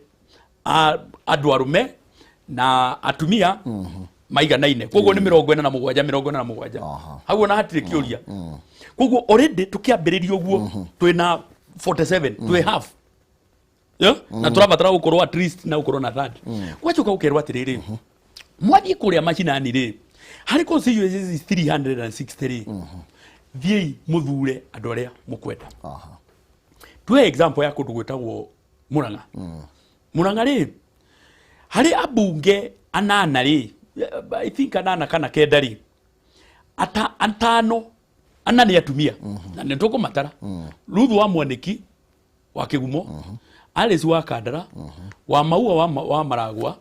a andũ arũme na atumia maiganaine, koguo nĩ 47, 47. Hau ona hatirĩ kĩũria. Koguo already tũkĩambĩrĩria ũguo twĩna 47, twĩ half. Yeah? Na tũrabatara gũkorwo at least na gũkorwo na third. Gwacoka gũkerwo atĩrĩrĩ, mwathiĩ kũrĩa macinani rĩ, harĩ constituencies 360 rĩ, thiĩi mũthure andũ arĩa mũkwenda. Tuhe example ya kũndũ gwĩtagwo Mũrang'a. Mũrang'a rĩ, harĩ ambunge anana rĩ, I think anana kana kenda rĩ, atano, ana nĩ atumia na nĩ tũkũmatara: Ruthu wa Mwanĩki wa Kĩgumo, Alice wa Kandara, wa Maua wa Maragwa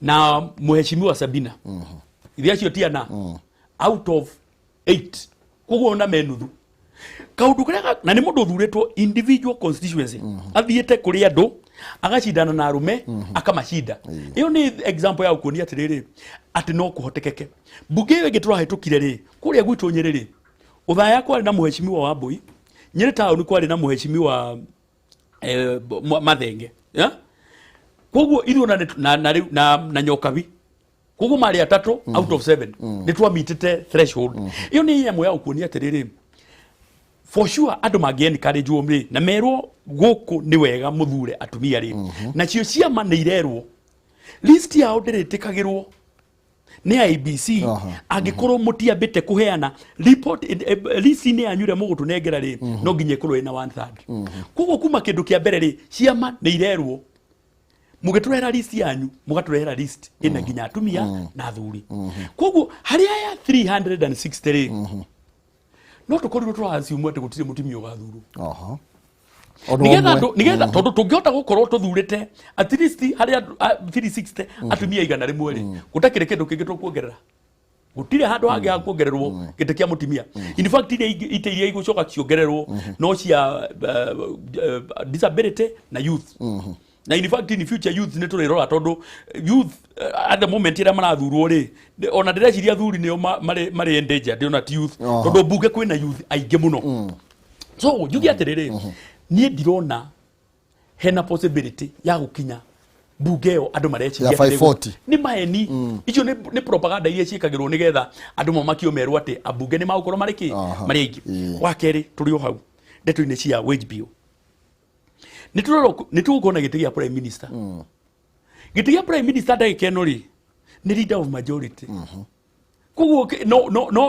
na Mheshimiwa Sabina. Iria acio ti ana out of 8, koguo ona me nuthu. Kaundu karia na nĩ mũndũ ũthurĩtwo individual constituency, athiĩte kũrĩ andũ agacindana na arũme akamacinda. Ĩyo nĩ example ya gũkuonia atĩrĩrĩ, atĩ no kũhotekeke. Mbunge ĩyo ĩngĩ tũrahĩtũkire rĩ, kũrĩa gwitũ Nyĩrĩ rĩ, Ũthaya kwarĩ na Mheshimiwa wa Mbui, Nyĩrĩ taũni kwarĩ na Mheshimiwa Mathenge, yeah? Koguo ithuĩ ona na, rĩu- na Nyokabi, koguo marĩ atatũ out of 7, nĩ twamitĩte threshold. Ĩyo nĩ nyamũ ya gũkuonia atĩrĩrĩ, for sure andũ mangĩ encourage rĩ na merwo gũkũ nĩ wega mũthure atumia rĩ, nacio ciama nĩ irerwo list yao ndĩrĩtĩkagĩrwo nĩ IEBC angĩkorwo mũtiambĩte kũheana report, list-inĩ yanyu ĩrĩa mũgũtũnengera rĩ, no nginya ĩkorwo ĩna one third. Koguo kuma kĩndũ kĩa mbere rĩ, ciama nĩ irerwo mũgĩtũrehera list yanyu, mũgatũrehera list ĩna nginya atumia na athuri. Koguo harĩ aya 360 rĩ, no tũkorirwo tũraciumwo atĩ gũtirĩ mũtumia ũgathurwo. Ona Nigetha ũmwe. andũ nigetha tondũ tũngĩhota gũkorwo tũthurĩte at least harĩ andũ 360 atumia 100 rĩ, gũtakĩrĩ kĩndũ kĩngĩ tũkuongerera, gũtirĩ handũ hangĩ ha kuongererwo gĩtĩ kĩa mũtumia. In fact, iria itĩ iria igũcoka ciongererwo no cia disability na youth. Na in fact, in future youth nĩ tũrĩrora, tondũ youth at the moment ĩrĩa marathurwo rĩ, ona ndĩreciria athuri nĩo marĩ endangered, ona ti youth, tondũ mbunge kwĩna youth aingĩ mũno. So njuge atĩrĩrĩ, niĩ ndirona hena possibility ya gũkinya mbunge ĩyo andũ mareciria Ya atĩ nĩ 540. Nĩ maheni icio, nĩ propaganda iria ciĩkagĩrwo nĩgetha andũ mamakio merwo atĩ ambunge nĩ magũkorwo marĩ kĩ, marĩ aingĩ. Wa kerĩ, tũrĩ o hau ndeto-inĩ cia wage bill, nĩ tũrorwo nĩ tũgũkorwo na gĩtĩ gĩa prime minister. Gĩtĩ gĩa prime minister ndagĩka ĩno rĩ, nĩ leader of majority. Koguo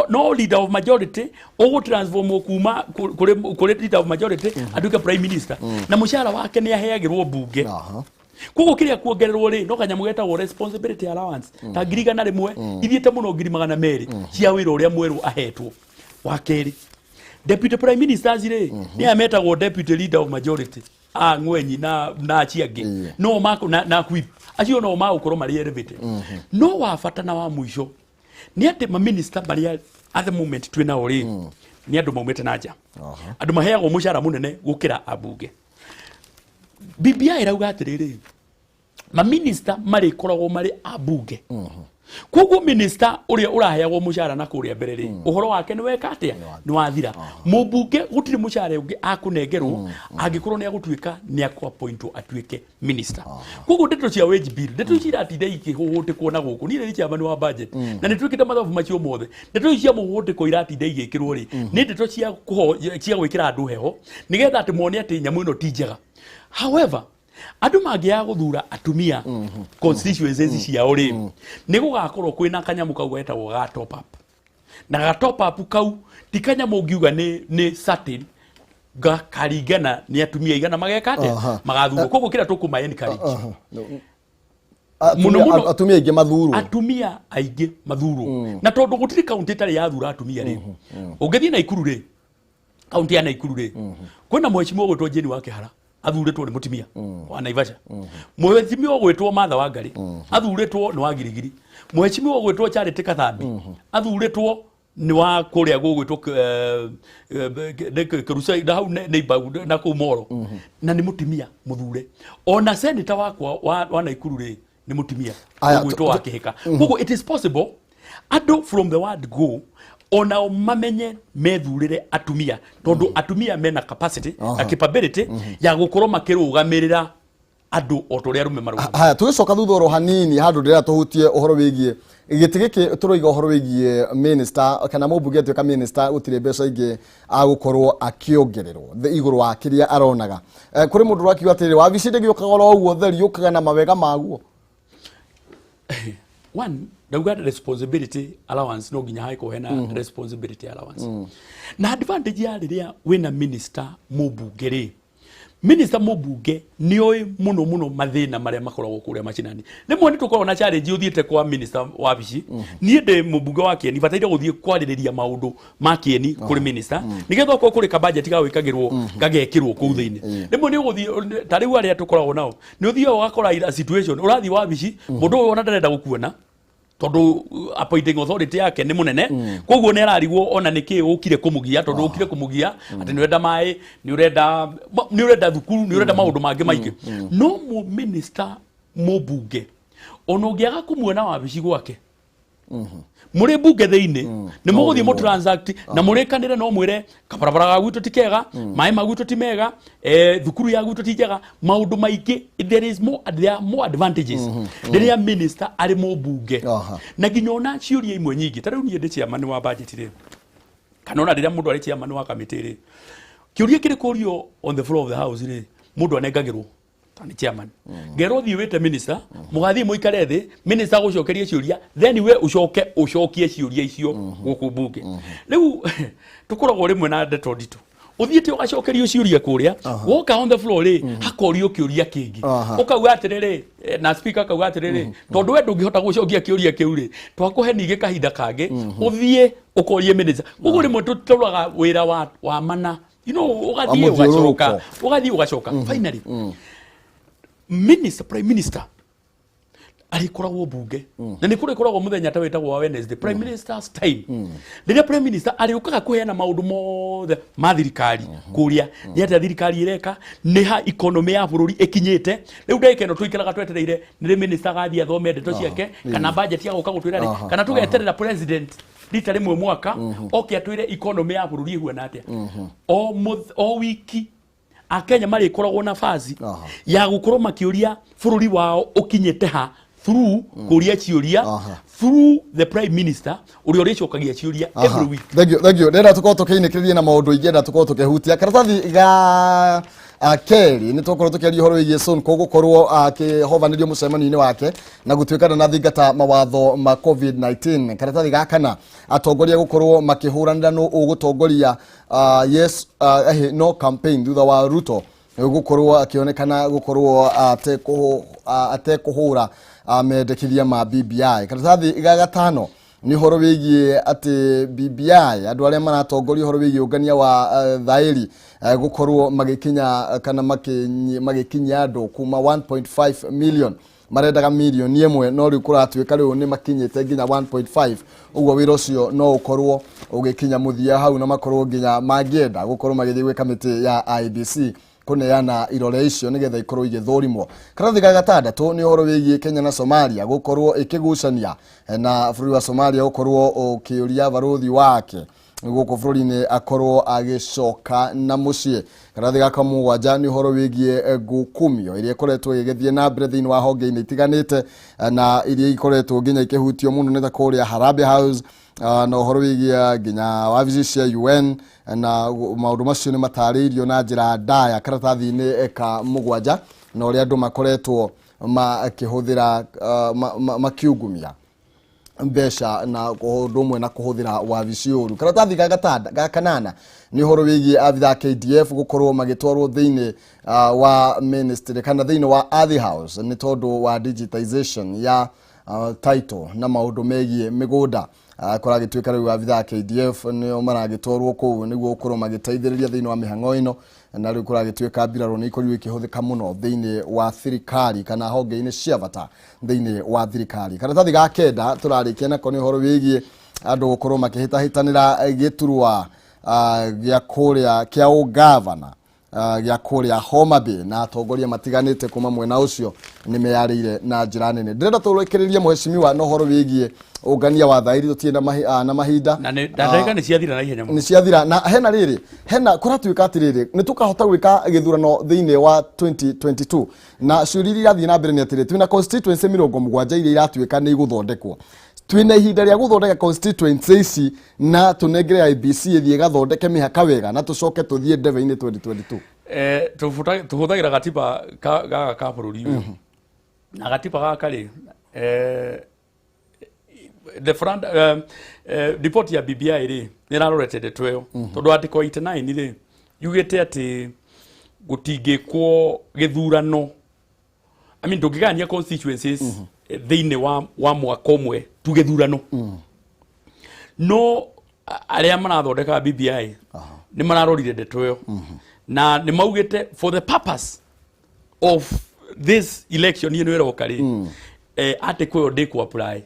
no leader of majority ũgũ transform kuma kũrĩ leader of majority atuĩke prime minister, na mũcara wake nĩ aheagĩrwo mbunge. Koguo kĩrĩa kuongererwo rĩ, no kanyamũ getagwo responsibility allowance ta 100,000, ithiĩte mũno 200,000 cia wĩra ũrĩa mwerũ ahetwo. Wa kerĩ, deputy prime ministers rĩ, nĩ aya metagwo deputy leader of majority, a Ng'wenyi na acio angĩ, no mako na whip acio no magũkorwo marĩ elevated. No wa bata na wa mũico nĩ atĩ maminista marĩa at the moment twĩ nao rĩ, nĩ andũ maumĩte na nja, andũ maheagwo mũcara mũnene gũkĩra ambunge. BBI ĩrauga atĩrĩrĩ, maminista marĩkoragwo marĩ ambunge. Koguo minista ũrĩa ũraheagwo mũcara na kũrĩa mbere rĩ, ũhoro wake nĩ weka atĩa? Nĩ wathira. Mũmbunge gũtirĩ mũcara ũngĩ akũnengerwo angĩkorwo nĩ agũtuĩka nĩ akũappointwo atuĩke minister. Koguo ndeto cia wage bill, ndeto ici iratinda ikĩhũhũtĩkwo na gũkũ, niĩ nĩ chairman wa budget na nĩ twĩkĩte mathabu macio mothe. Ndeto ici cia mũhũhũtĩko iratinda igĩkĩrwo rĩ, nĩ ndeto cia gwĩkĩra andũ heho nĩgetha atĩ mone atĩ nyamũ ĩno ti njega. However, andũ mangĩaga gũthura atumia constituencies ciao rĩ, nĩ gũgakorwo kwĩna kanyamũ kau getagwo ga top up. Na ga top up kau ti kanyamũ ũngiuga nĩ certain, gakaringana nĩ atumia igana mageka atĩa, magathurwo. Koguo kĩrĩa tũkũma encourage mũno mũno, Atumia aingĩ mathurwo. Atumia aingĩ mathurwo, na tondũ gũtirĩ kaunti ĩtarĩ yathura atumia rĩ, ũngĩthiĩ Naikuru rĩ, kaunti ya Naikuru rĩ, kwĩna mheshimiwa ũgwĩtwo Jane wa Kĩhara, athurĩtwo nĩ mũtumia wa Naivasha. Mheshimiwa ũgwĩtwo Martha Wangari athurĩtwo nĩ wa Girigiri. Mheshimiwa ũgwĩtwo Charity Kathambi athurĩtwo Nĩ wa kũrĩa gũgwĩtwo Kĩruca na hau nĩ Imbagu na kũu Moro, na nĩ mũtumia mũthure. Ona senator wakwa wa Naikuru rĩ, nĩ mũtumia Aya, ũgwĩtwo wa Kĩhĩka. Koguo it is possible andũ from the word go onao mamenye methurĩre atumia, tondũ atumia mena capacity na capability ya gũkorwo makĩrũgamĩrĩra andũ o ta ũrĩa arũme marũgamaga. Haya, tũgĩcoka thutha oro hanini handũ ndĩrenda tũhutie ũhoro wĩgiĩ gĩtĩ gĩkĩ. Tũroiga ũhoro wĩgiĩ minister kana mũmbunge atuĩka minister, gũtirĩ mbeca ingĩ agũkorwo akĩongererwo igũrũ wa kĩrĩa aronaga. Kũrĩ mũndũ ũrakiuga atĩrĩrĩ, wabici ndĩgĩũkaga oro ũguo theri, yũkaga na mawega maguo. One, ndauga responsibility allowance, no nginya hagĩkorwo hena responsibility allowance. Na advantage ya rĩrĩa wĩna minister mũmbunge rĩ, minister mũmbunge nĩ oĩ mũno mũno mathĩna marĩa makoragwo kũrĩa macinani. Rĩmwe nĩ tũkoragwo na challenge, ũthiĩte kwa minister wabici. Niĩ ndĩ mũmbunge wa Kĩeni, bataire gũthiĩ kwarĩrĩria maũndũ ma Kĩeni kũrĩ minister, nĩgetha okorwo kũrĩ kabudget ga gwĩkagĩrwo gagekĩrwo kũu thĩinĩ. Rĩmwe nĩ ũgũthiĩ, ta rĩu arĩa tũkoragwo nao, nĩ ũthiaga ũgakora ira situation ũrathiĩ wabici, mũndũ ũyũ ona ndarenda gũkuona tondũ appointing authority yake nĩ mũnene. Koguo nĩ ararigwo ona nĩ kĩ ũkire kũmũgia, tondũ ũkire kũmũgia atĩ nĩ ũrenda maĩ, nĩ ũrenda thukuru, nĩ ũrenda maũndũ mangĩ maingĩ. No mũ minister mũmbunge, ona ũngĩaga kũmuona wabici gwake mũrĩ mbunge thĩinĩ, nĩ mũgũthiĩ mũ transact na mũrĩkanĩre, no mwĩre kabarabara ga gwitũ ti kega, maĩ ma gwitũ ti mega, thukuru ya gwitũ ti njega, maũndũ maingĩ. There are more advantages rĩrĩa minister arĩ mũmbunge. Na nginya ona ciũria imwe nyingĩ, ta rĩu niĩ ndĩ chairman wa budget rĩ, kana ona rĩrĩa mũndũ arĩ chairman wa committee rĩ, kĩũria kĩrĩ kũrio on the floor of the house rĩ, mũndũ anengagĩrwo ta nĩ chairman, ngerwo thiĩ wĩte minister, mũgathiĩ mũikare thĩ, minister agũcokerie ciũria, then we ũcoke ũcokie ciũria icio gũkũ mbunge. Rĩu tũkoragwo rĩmwe na ndeto nditũ, ũthiĩte ũgacokerio ciũria kũrĩa, woka on the floor rĩ, hakorio kĩũria kĩngĩ. Ũkauga atĩrĩrĩ, na speaker akauga atĩrĩrĩ, tondũ we ndũngĩhota gũcokia kĩũria kĩu rĩ, twakũhe ningĩ kahinda kangĩ ũthiĩ ũkorie minister. Koguo rĩmwe tũroraga wĩra wa mana, ũgathiĩ mũthiũrũrũko. Ũgacoka, ũgathiĩ ũgacoka. Finally, minister, prime minister arĩkoragwo mbunge, na nĩ kũrĩkoragwo mũthenya ta wĩtagwo wa Wednesday, prime minister's time, rĩrĩa prime minister arĩũkaga kũheana maũndũ mothe ma thirikari kũrĩa, nĩ atĩa thirikari ĩreka, nĩ ha economy ya bũrũri ĩkinyĩte. Rĩu ndagĩka ĩno tũikaraga twetereire nĩ rĩ minister agathiĩ athome ndeto ciake, kana budget ya gũka gũtwĩra rĩ, kana tũgeterera president rita rĩmwe mwaka oke atwĩre economy ya bũrũri ĩhuana atĩa. O wiki Akenya marĩkoragwo na nafasi ya gũkorwo makĩũria bũrũri wao ũkinyĩte ha through kũria ciũria through the prime minister ũrĩa ũrĩcokagia ciũria every week. Thank you, thank you. Ndĩrenda tũkorwo tũkĩinĩkĩrĩria na maũndũ ingĩenda tũkorwo tũkĩhutia karatathi ga kerĩ. Nĩ tũkorwo tũkĩaria ũhoro wĩgiĩ Sonko gũkorwo akĩhovanĩrio mũcemanio-inĩ wake na gũtuĩka ndanathingata mawatho ma COVID-19. Karatathi ga kana, atongoria gũkorwo makĩhũranĩra nũ ũgũtongoria yes no campaign, thutha wa Ruto gũkorwo akĩonekana gũkorwo atekũhũra mendekithia ma BBI. Karatathi ga gatano nĩ ũhoro wĩgiĩ atĩ BBI, andũ arĩa maratongoria ũhoro wĩgiĩ ũngania wa thaĩri gũkorwo magĩkinya kana magĩkinyia andũ kuma 1.5 million, marendaga mirioni 1, no rĩu kũratuĩka rĩu nĩ makinyĩte nginya 1.5. Ũguo wĩra ũcio no ũkorwo ũgĩkinya mũthia hau, na makorwo nginya mangĩenda gũkorwo magĩthiĩ gwĩ kamĩtĩ ya IEBC kũneana irore icio nĩgetha ikorwo igĩthũrimwo. Karatathi ga gatandatũ nĩ ũhoro wĩgiĩ Kenya na Somalia gũkorwo ĩkĩgucania, na bũrũri wa Somalia gũkorwo ũkĩũria barũthi wake gũkũ bũrũri-inĩ akorwo agĩcoka na mũciĩ. Karatathi gaka mũgwanja nĩ ũhoro wĩgiĩ ngukumio ĩrĩa ĩkoretwo ĩgĩthiĩ na mbere thĩinĩ wa honge-inĩ itiganĩte, na iria ikoretwo nginya ikĩhutio mũno nĩ ta kũrĩa Harambee House, na ũhoro wĩgiĩ nginya wabici cia UN, na maũndũ macio nĩ matarĩirio na njĩra ndaya karatathi-inĩ ka mũgwanja, na ũrĩa andũ makoretwo makĩhũthĩra makiungumia mbeca na ũndũ ũmwe na kũhũthĩra wabici ũru. Karatathi ga gatanda ga kanana nĩ ũhoro wĩgiĩ abitha a KDF gũkorwo magĩtwarwo thĩinĩ wa ministry kana thĩinĩ wa Ardhi House nĩ tondũ wa digitization ya title na maũndũ megiĩ mĩgũnda. Kũragĩtuĩka rĩu abitha a KDF nĩo maragĩtwarwo kũu nĩguo gũkorwo magĩteithĩrĩria thĩinĩ wa mĩhang'o ĩno. Na rĩu kũragĩtuĩka mbirarũ nĩ ikorirwo ikĩhũthĩka mũno thĩinĩ wa thirikari kana honge-inĩ cia bata thĩinĩ wa thirikari. Karatathi ga kenda tũrarĩkia nako nĩ ũhoro wĩgiĩ Andũ gũkorwo makĩhĩtahĩtanĩra gĩturwa gĩa kũrĩa kĩa ũgavana gĩa kũrĩa Homa Bay, na atongoria matiganĩte kuma mwena ũcio nĩ meyarĩire na njĩra nene. Ndĩrenda tũrekererie, mheshimiwa, na ũhoro wĩgiĩ ũngania wa thairi, tũtirĩ na mahinda. Na nĩ na ndagĩka nĩ ciathira na ihenya mũno. Nĩ ciathira. Na hena rĩrĩ, hena kũratuĩka atĩrĩrĩ, nĩ tũkahota gwĩka gĩthurano thĩinĩ wa 2022, na ciũria iria irathiĩ na mbere nĩ atĩrĩ, twĩna constituency 70 iria iratuĩka nĩ igũthondekwo. Twĩna ihinda rĩa gũthondeka constituency ici na tũnengere IEBC ĩthiĩ ĩgathondeke mĩhaka wega na tũcoke tũthiĩ ndebe-inĩ 2022? Tũhũthagĩra gatiba gaka ka bũrũri ũyũ, na gatiba gaka rĩ, the front report ya BBI rĩ, nĩ ĩrarorete ndeto ĩyo, tondũ article 89 rĩ, yugĩte atĩ gũtingĩkwo gĩthurano, I mean, ndũngĩgayania constituencies thĩinĩ wa mwaka ũmwe tu gĩthurano. No arĩa marathondeka BBI nĩ mararorire ndeto ĩyo na nĩ maugĩte for the purpose of this election ĩno ĩroka rĩ, article ĩyo ndĩkũ apply.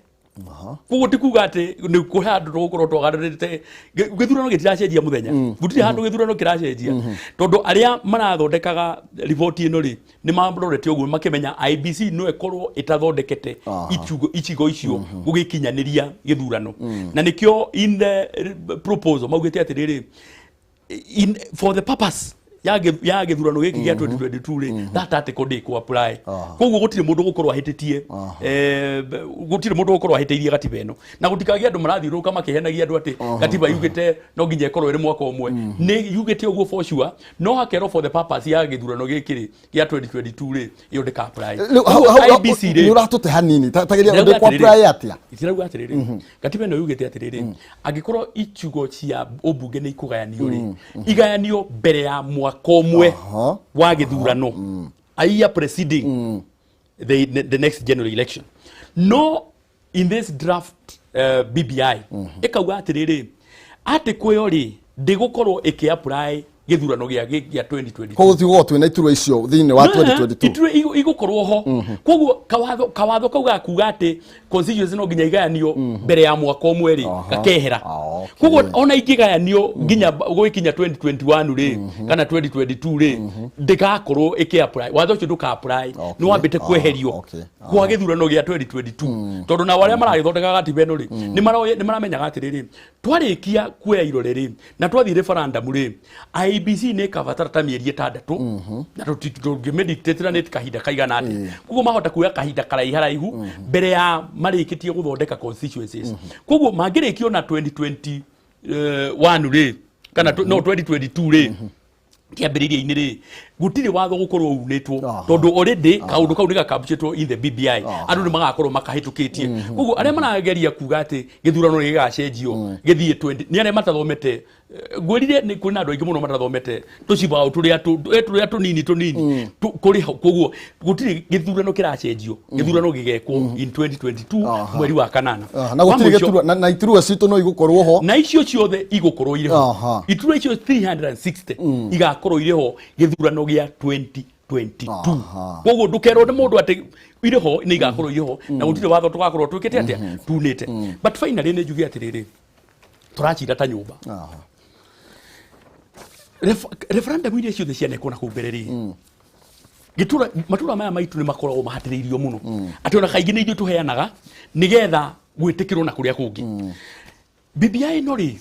Koguo ti kuga atĩ nĩ kũhe handũ tũgũkorwo twagarũrĩte gĩthurano, gĩtiracenjia mũthenya, gũtirĩ handũ gĩthurano kĩracenjia, tondũ arĩa marathondekaga riboti ĩno rĩ, nĩ marorete ũguo makĩmenya IEBC no ĩkorwo ĩtathondekete icigo icio gũgĩkinyanĩria gĩthurano, na nĩkĩo in the proposal maugĩte atĩrĩrĩ, for the purpose ya gĩthurano gĩkĩ gĩa 2022 rĩ, that article ndĩkũ apply. Koguo gũtirĩ mũndũ gũkorwo ahĩtĩtie, gũtirĩ mũndũ gũkorwo ahĩtĩirie gatiba ĩno, na gũtikagĩe andũ marathiũrũrũka makĩhenagia andũ atĩ gatiba yugĩte no nginya ĩkorwo ĩrĩ mwaka ũmwe. Nĩ yugĩte ũguo for sure, no hakerwo for the purpose ya gĩthurano gĩkĩ rĩ, gĩa 2022 rĩ, ĩyo ndĩka apply. Rĩu, Koguo IEBC rĩ, nĩ ũratũte hanini. Tageria Ndĩrauga ndĩkũ atĩrĩrĩ. apply atĩa? Itirauga atĩrĩrĩ, gatiba ĩno yugĩte atĩrĩrĩ, angĩkorwo icigo cia ũmbunge nĩ ikũgayanio rĩ, igayanio mbere ya mwaka ũmwe wa gĩthurano, a year preceding the next general election. No in this draft BBI ĩkauga atĩrĩrĩ, article ĩyo rĩ, ndĩgũkorwo ĩkĩ apply gĩthurano gĩa 2022. Koguo tigũkorwo twĩna iturwa icio thĩinĩ wa 2022? Iturwa igũkorwo ho. Koguo kawatho kau gakuga atĩ constituency no nginya igayanio mbere ya mwaka ũmwe rĩ, gakehera. Koguo ona ingĩgayanio nginya gũgĩkinya 2021 rĩ, kana 2022 rĩ, ndĩgakorwo ĩkĩ apply, watho ũcio ndũka apply. Nĩ wambĩte kweherio kwa gĩthurano gĩa 2022, tondũ nao arĩa maragĩthondeka gatiba ĩno rĩ, nĩ maramenyaga atĩrĩrĩ, twarĩkia kuoya irore rĩ, na twathiĩ referendum rĩ, IEBC nĩ ĩkabatara ta mĩeri 6, na tũngĩmĩdictatĩra nĩ kahinda kaigana atĩa. Koguo mahota kuoya kahinda karaiharaihu mbere ya marĩkĩtie gũthondeka constituencies. Koguo mangĩrĩkio na 2021 rĩ, kana no 2022 rĩ, kĩambĩrĩria-inĩ rĩ, gũtirĩ watho gũkorwo unĩtwo, tondũ already kaũndũ kau nĩ gakabicĩtwo in the BBI, andũ nĩ magakorwo makahĩtũkĩtie. Koguo arĩa marageria kuga atĩ gĩthurano nĩ gĩgacenjio gĩthiĩ 20, nĩ arĩa matathomete. Ngwĩrire nĩ kũrĩ na andũ aingĩ mũno matathomete tũcibaũ tũrĩa tũnini tũnini kũrĩ ho. Koguo gũtirĩ gĩthurano kĩracenjio, gĩthurano gĩgekwo in 2022, mweri wa kanana. Na Wa gũtirĩ mũico- gĩturwa na iturwa citũ no igũkorwo ho? Na icio ciothe igũkorwo irĩ ho. Iturwa icio 360 igakorwo irĩ ho gĩthurano gĩa 2022. Koguo ndũkerwo nĩ mũndũ atĩ irĩ ho, nĩ igakorwo irĩ ho, na gũtirĩ watho tũgakorwo twĩkĩte atĩa tunĩte. But finally nĩ njuge atĩrĩrĩ, tũracira ta nyũmba. Referendum iria ciothe cianekwo na kũu mbere rĩ, gĩtura matũra maya maitũ nĩ makoragwo mahatĩrĩirio mũno, atĩ ona kaingĩ nĩ ithuĩ tũheanaga nĩgetha gwĩtĩkĩrwo na kũrĩa kũngĩ. BBI ĩno rĩ,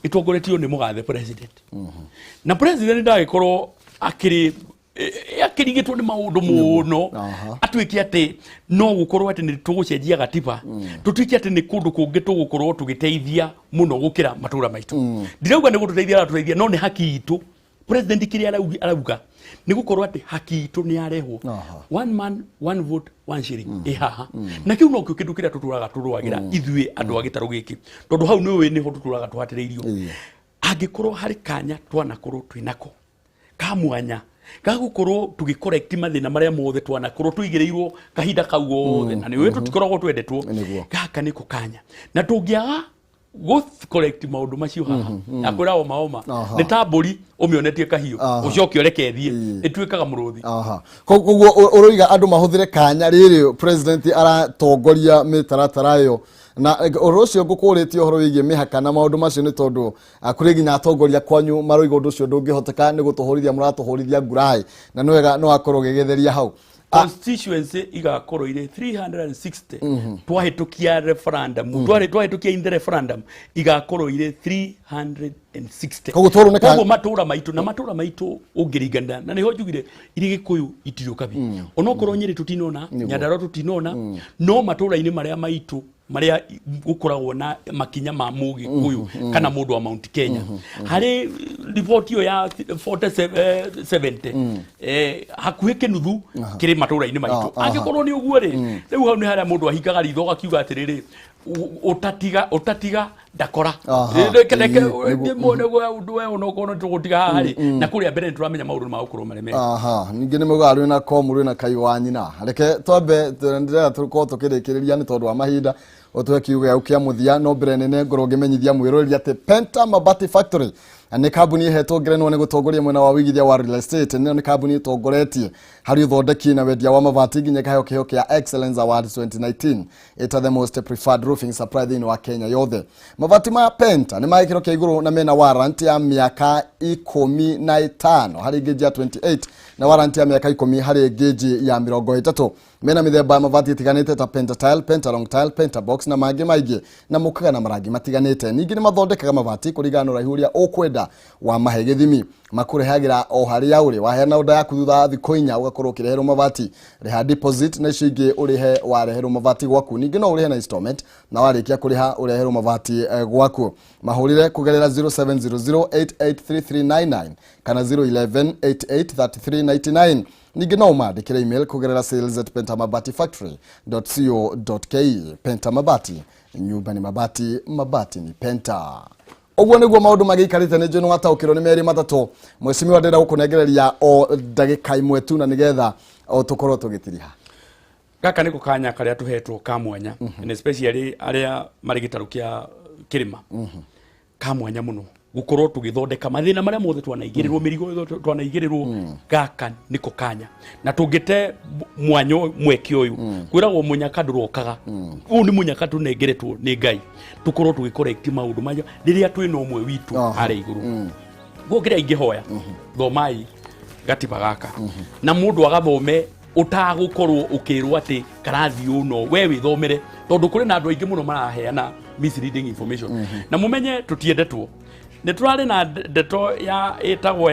ĩtongoretio nĩ mũgathe president, na president ndagĩkorwo akĩrĩ akĩrigĩtwo nĩ maũndũ mũno, atuĩke atĩ no gũkorwo atĩ nĩ tũgũcenjia gatiba, tũtuĩke atĩ nĩ kũndũ kũngĩ tũgũkorwo tũgĩteithia mũno gũkĩra matũra maitũ. Ndirauga nĩ gũtũteithia aratũteithia, no nĩ haki itũ. President kĩrĩa arauga nĩ gũkorwo atĩ haki itũ nĩ yarehwo. One man, one vote, one shilling ĩ haha, na kĩu nokĩo kĩndũ kĩrĩa tũtũraga tũrũagĩra ithuĩ andũ a gĩtarũ gĩkĩ, tondũ hau nĩ ũĩ nĩho tũtũraga tũhatĩrĩirio. Angĩkorwo harĩ kanya twanakorwo twĩnako ka mwanya ga gũkorwo tũgĩ correct mathĩna marĩa mothe twanakorwo tũigĩrĩirwo kahinda kau gothe, na nĩ ũĩ tũtikoragwo twendetwo. Nĩguo. Gaka nĩko kanya, na tũngĩaga Gũ correct maũndũ macio haha akwĩra oma oma nĩ ta mbũri ũmĩonetie kahiũ ũcoke ũreke ĩthiĩ ĩtuĩkaga mũrũthi. Aha. Koguo ũroiga andũ mahũthĩre kanya rĩrĩ president aratongoria mĩtaratara ĩyo na ũhoro ũcio ngũkũrĩtie ũhoro wĩgiĩ mĩhaka na maũndũ macio nĩ tondũ kũrĩ nginya atongoria kwanyu maroiga ũndũ ũcio ndũngĩhoteka nĩ gũtũhũrithia mũratũhũrithia nguraĩ na nĩ wega nĩ wakorwo ũgĩgĩtheria hau. Constituency igakorwo irĩ 360 twahĩtũkia referendum, twahĩtũkia in the referendum igakorwo irĩ 360. Koguo twarwo nĩ Koguo matũra maitũ na matũra maitũ ũngĩringana na nĩho njugire irĩ Gĩkũyũ itirĩ ũkabi, onokorwo Nyĩrĩ tũtinona, Nyandarua tũtinona, no matũra-inĩ marĩa maitũ marĩa gũkoragwo na makinya ma mũgĩkũyũ kana mũndũ wa Mount Kenya harĩ riboti ĩyo ya 47 70 hakuhĩ kĩnuthu kĩrĩ matũra-inĩ maitũ. Angĩkorwo nĩ ũguo rĩ, rĩu hau nĩ harĩa mũndũ ahingaga ritho agakiuga atĩrĩrĩ, ũtatiga ũtatiga ndakora. Reke reke nĩguo ũndũ we onokorwo nĩ tũgũtiga haha rĩ, na kũrĩa mbere nĩ tũramenya maũndũ nĩ magũkorwo marĩ mega. Aha, ningĩ nĩ maugaga rwĩna komu rwĩna kai wa nyina. Reke twambe ndĩrenda tũkorwo tũkĩrĩkĩrĩria nĩ tondũ wa mahinda ũtũhe kiugo gĩaku kĩa mũthia, no mbere nene ngorwo ngĩmenyithia mwĩroreri atĩ Penta Mabati Factory nĩ kambuni ĩhetwo ngerenwa nĩ gũtongoria mwena wa wĩigithia wa real estate. Nĩyo nĩ kambuni ĩtongoretie harĩ ũthondeki na wendia wa mabati nginya ĩkaheo kĩheo kĩa Excellence Awards 2019 ĩta the most preferred roofing supply thĩinĩ wa Kenya yothe. Mabati ma Penta nĩ ma gĩkĩro kĩa igũrũ na mena warranty ya mĩaka 15 harĩ ngĩnji ya 28 na warranty ya mĩaka 10 harĩ ngĩnji ya 30. Mena mĩthemba ya mabati ĩtiganĩte ta Penta tile, Penta long tile, Penta box na mangĩ maingĩ, na mũkaga na marangi matiganĩte. Ningĩ nĩ mathondekaga mabati kũringana na ũraihu ũrĩa ũkwenda wa mahe gĩthimi. Makũrehagĩra o harĩa ũrĩ, waheana order yaku thutha wa thikũ 4 ũgakorwo ũkĩreherwo mabati. Rĩha deposit na icio ingĩ ũrĩhe wareherwo mabati gwaku. Ningĩ no ũrĩhe na installment na warĩkia kũrĩha ũreherwo mabati gwaku. Mahũrĩre kũgerera 0700883399 kana 011883399. Ningĩ no ũmandĩkĩre email kũgerera sales@pentamabatifactory.co.ke. Penta Mabati, nyumba ni mabati, mabati ni Penta. Ũguo nĩguo maũndũ magĩikarĩte. Nĩ njũĩ nĩ wataũkĩrwo nĩ merĩ matatũ. Mwecimiwa, ndĩrenda gũkũnengereria o ndagĩka 1 tu na nĩgetha o tũkorwo tũgĩtiriha. Gaka nĩko kanya karĩa tũhetwo ka mwanya, and especially arĩa marĩ gĩtarũ kĩa kĩrĩma, ka mwanya mũno gũkorwo tũgĩthondeka mathĩna marĩa mothe twanaigĩrĩrwo, mĩrigo yothe twanaigĩrĩrwo. Gaka nĩko kanya na tũngĩte mwanya mweke ũyũ, kwĩragwo mũnyaka ndũrokaga. Ũyũ nĩ mũnyaka tũnengeretwo nĩ Ngai tũkorwo tũgĩ correct maũndũ maya rĩrĩa twĩna ũmwe witũ harĩa igũrũ. Guo kĩrĩa ingĩhoya, thomai gatiba gaka na mũndũ agathome ũtagũkorwo ũkĩrwo atĩ karathiĩ ũũ, no we wĩthomere, tondũ kũrĩ na andũ aingĩ mũno maraheana misleading information. Na mũmenye tũtiendetwo nĩ tũrarĩ na ndeto ya ĩtagwo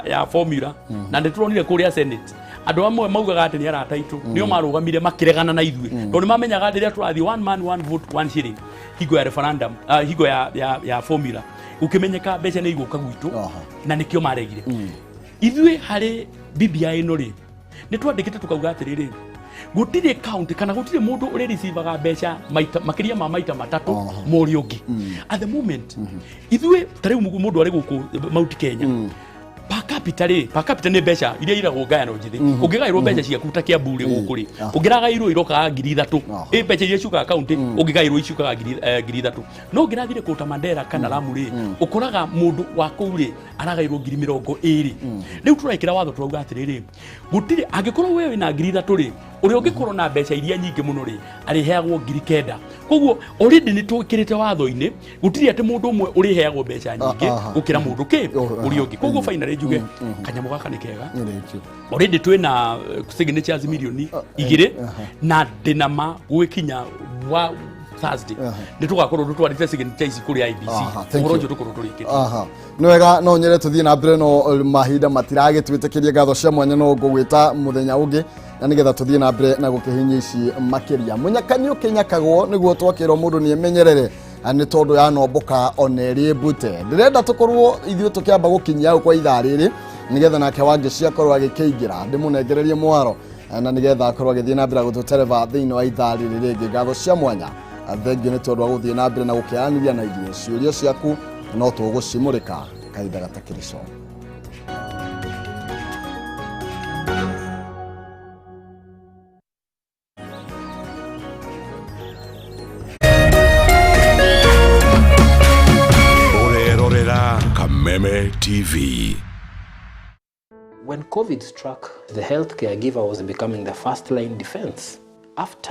ya formula, na nĩ tũronire kũrĩa Senate andũ amwe maugaga atĩ nĩ arata aitũ nĩo marũgamire makĩregana na ithuĩ, tondũ nĩ mamenyaga rĩrĩa tũrathiĩ one man one vote one shilling hingo ya referendum, hingo ya formula gũkĩmenyeka mbeca nĩ igũka gwitũ. Na nĩkĩo maregire ithuĩ harĩ BBI ĩno rĩ, nĩ twandĩkĩte tũkauga atĩrĩrĩ, gũtirĩ county kana gũtirĩ mũndũ ũrĩ receivaga mbeca maita makĩria ma maita matatũ ma ũrĩa ũngĩ at the moment. Ithuĩ ta rĩu mũndũ arĩ gũkũ Mount Kenya per capita rĩ, per capita nĩ mbeca iria iragwo ngayano njĩthĩ. Ũngĩgaĩrwo mbeca ciaku ta Kiambu rĩ, gũkũ rĩ, ũngĩragaĩrwo irokaga 3000. Ĩ mbeca iria ciũkaga county ũngĩgaĩrwo icukaga 3000, no ũngĩrathire kũta Mandera kana Lamu rĩ, ũkoraga mũndũ wa kũu rĩ aragaĩrwo 20,000. Rĩu tũrekĩra watho tũrauga atĩrĩrĩ, gũtirĩ angĩkorwo we wĩna 3000 rĩ, ũrĩa ũngĩkorwo na mbeca iria nyingĩ mũno rĩ arĩheagwo 9000. Koguo already nĩ twĩkĩrĩte watho-inĩ gũtirĩ atĩ mũndũ ũmwe ũrĩheagwo mbeca nyingĩ gũkĩra mũndũ kĩ ũrĩa ũngĩ. Koguo finally njuge kanyamũ gaka nĩ kega. Nĩ Already twĩna signatures 2 mirioni na ndĩna ma gũgĩkinya wa Thursday nĩ tũgakorwo tũtwarĩte signature ici kũrĩ IEBC. Thank ũhoro you. ũcio tũkorwo tũrĩkĩtie. Aha. Nĩ wega, no nyere tũthiĩ na mbere no mahinda matiragĩtwĩtĩkĩria. Ngatho cia mwanya, no ngũgwĩta mũthenya ũngĩ na nĩgetha tũthiĩ na mbere na gũkĩhinyia ici makĩria. Mũnyaka nĩ ũkĩnyakagwo nĩguo twakĩrwo mũndũ nĩ emenyerere nĩ tondũ yanomboka ona ĩrĩ mbute. Ndĩrenda tũkorwo ithuĩ tũkĩamba gũkinyia hau kwa ithaa rĩrĩ nĩgetha nake Wangeci akorwo agĩkĩingĩra ndĩmũnengererie mwaro na nĩgetha akorwo agĩthiĩ na mbere gũtũtereba thĩinĩ wa ithaa rĩrĩ rĩngĩ. Ngatho cia mwanya, thengio nĩ tondũ wa gũthiĩ na mbere na gũkĩaranĩria na ithuĩ. Ciũria ciaku no tũgũcimũrĩka kahinda gatakĩrĩ co. Kameme TV. When COVID struck, the healthcare giver was becoming the first line defense. After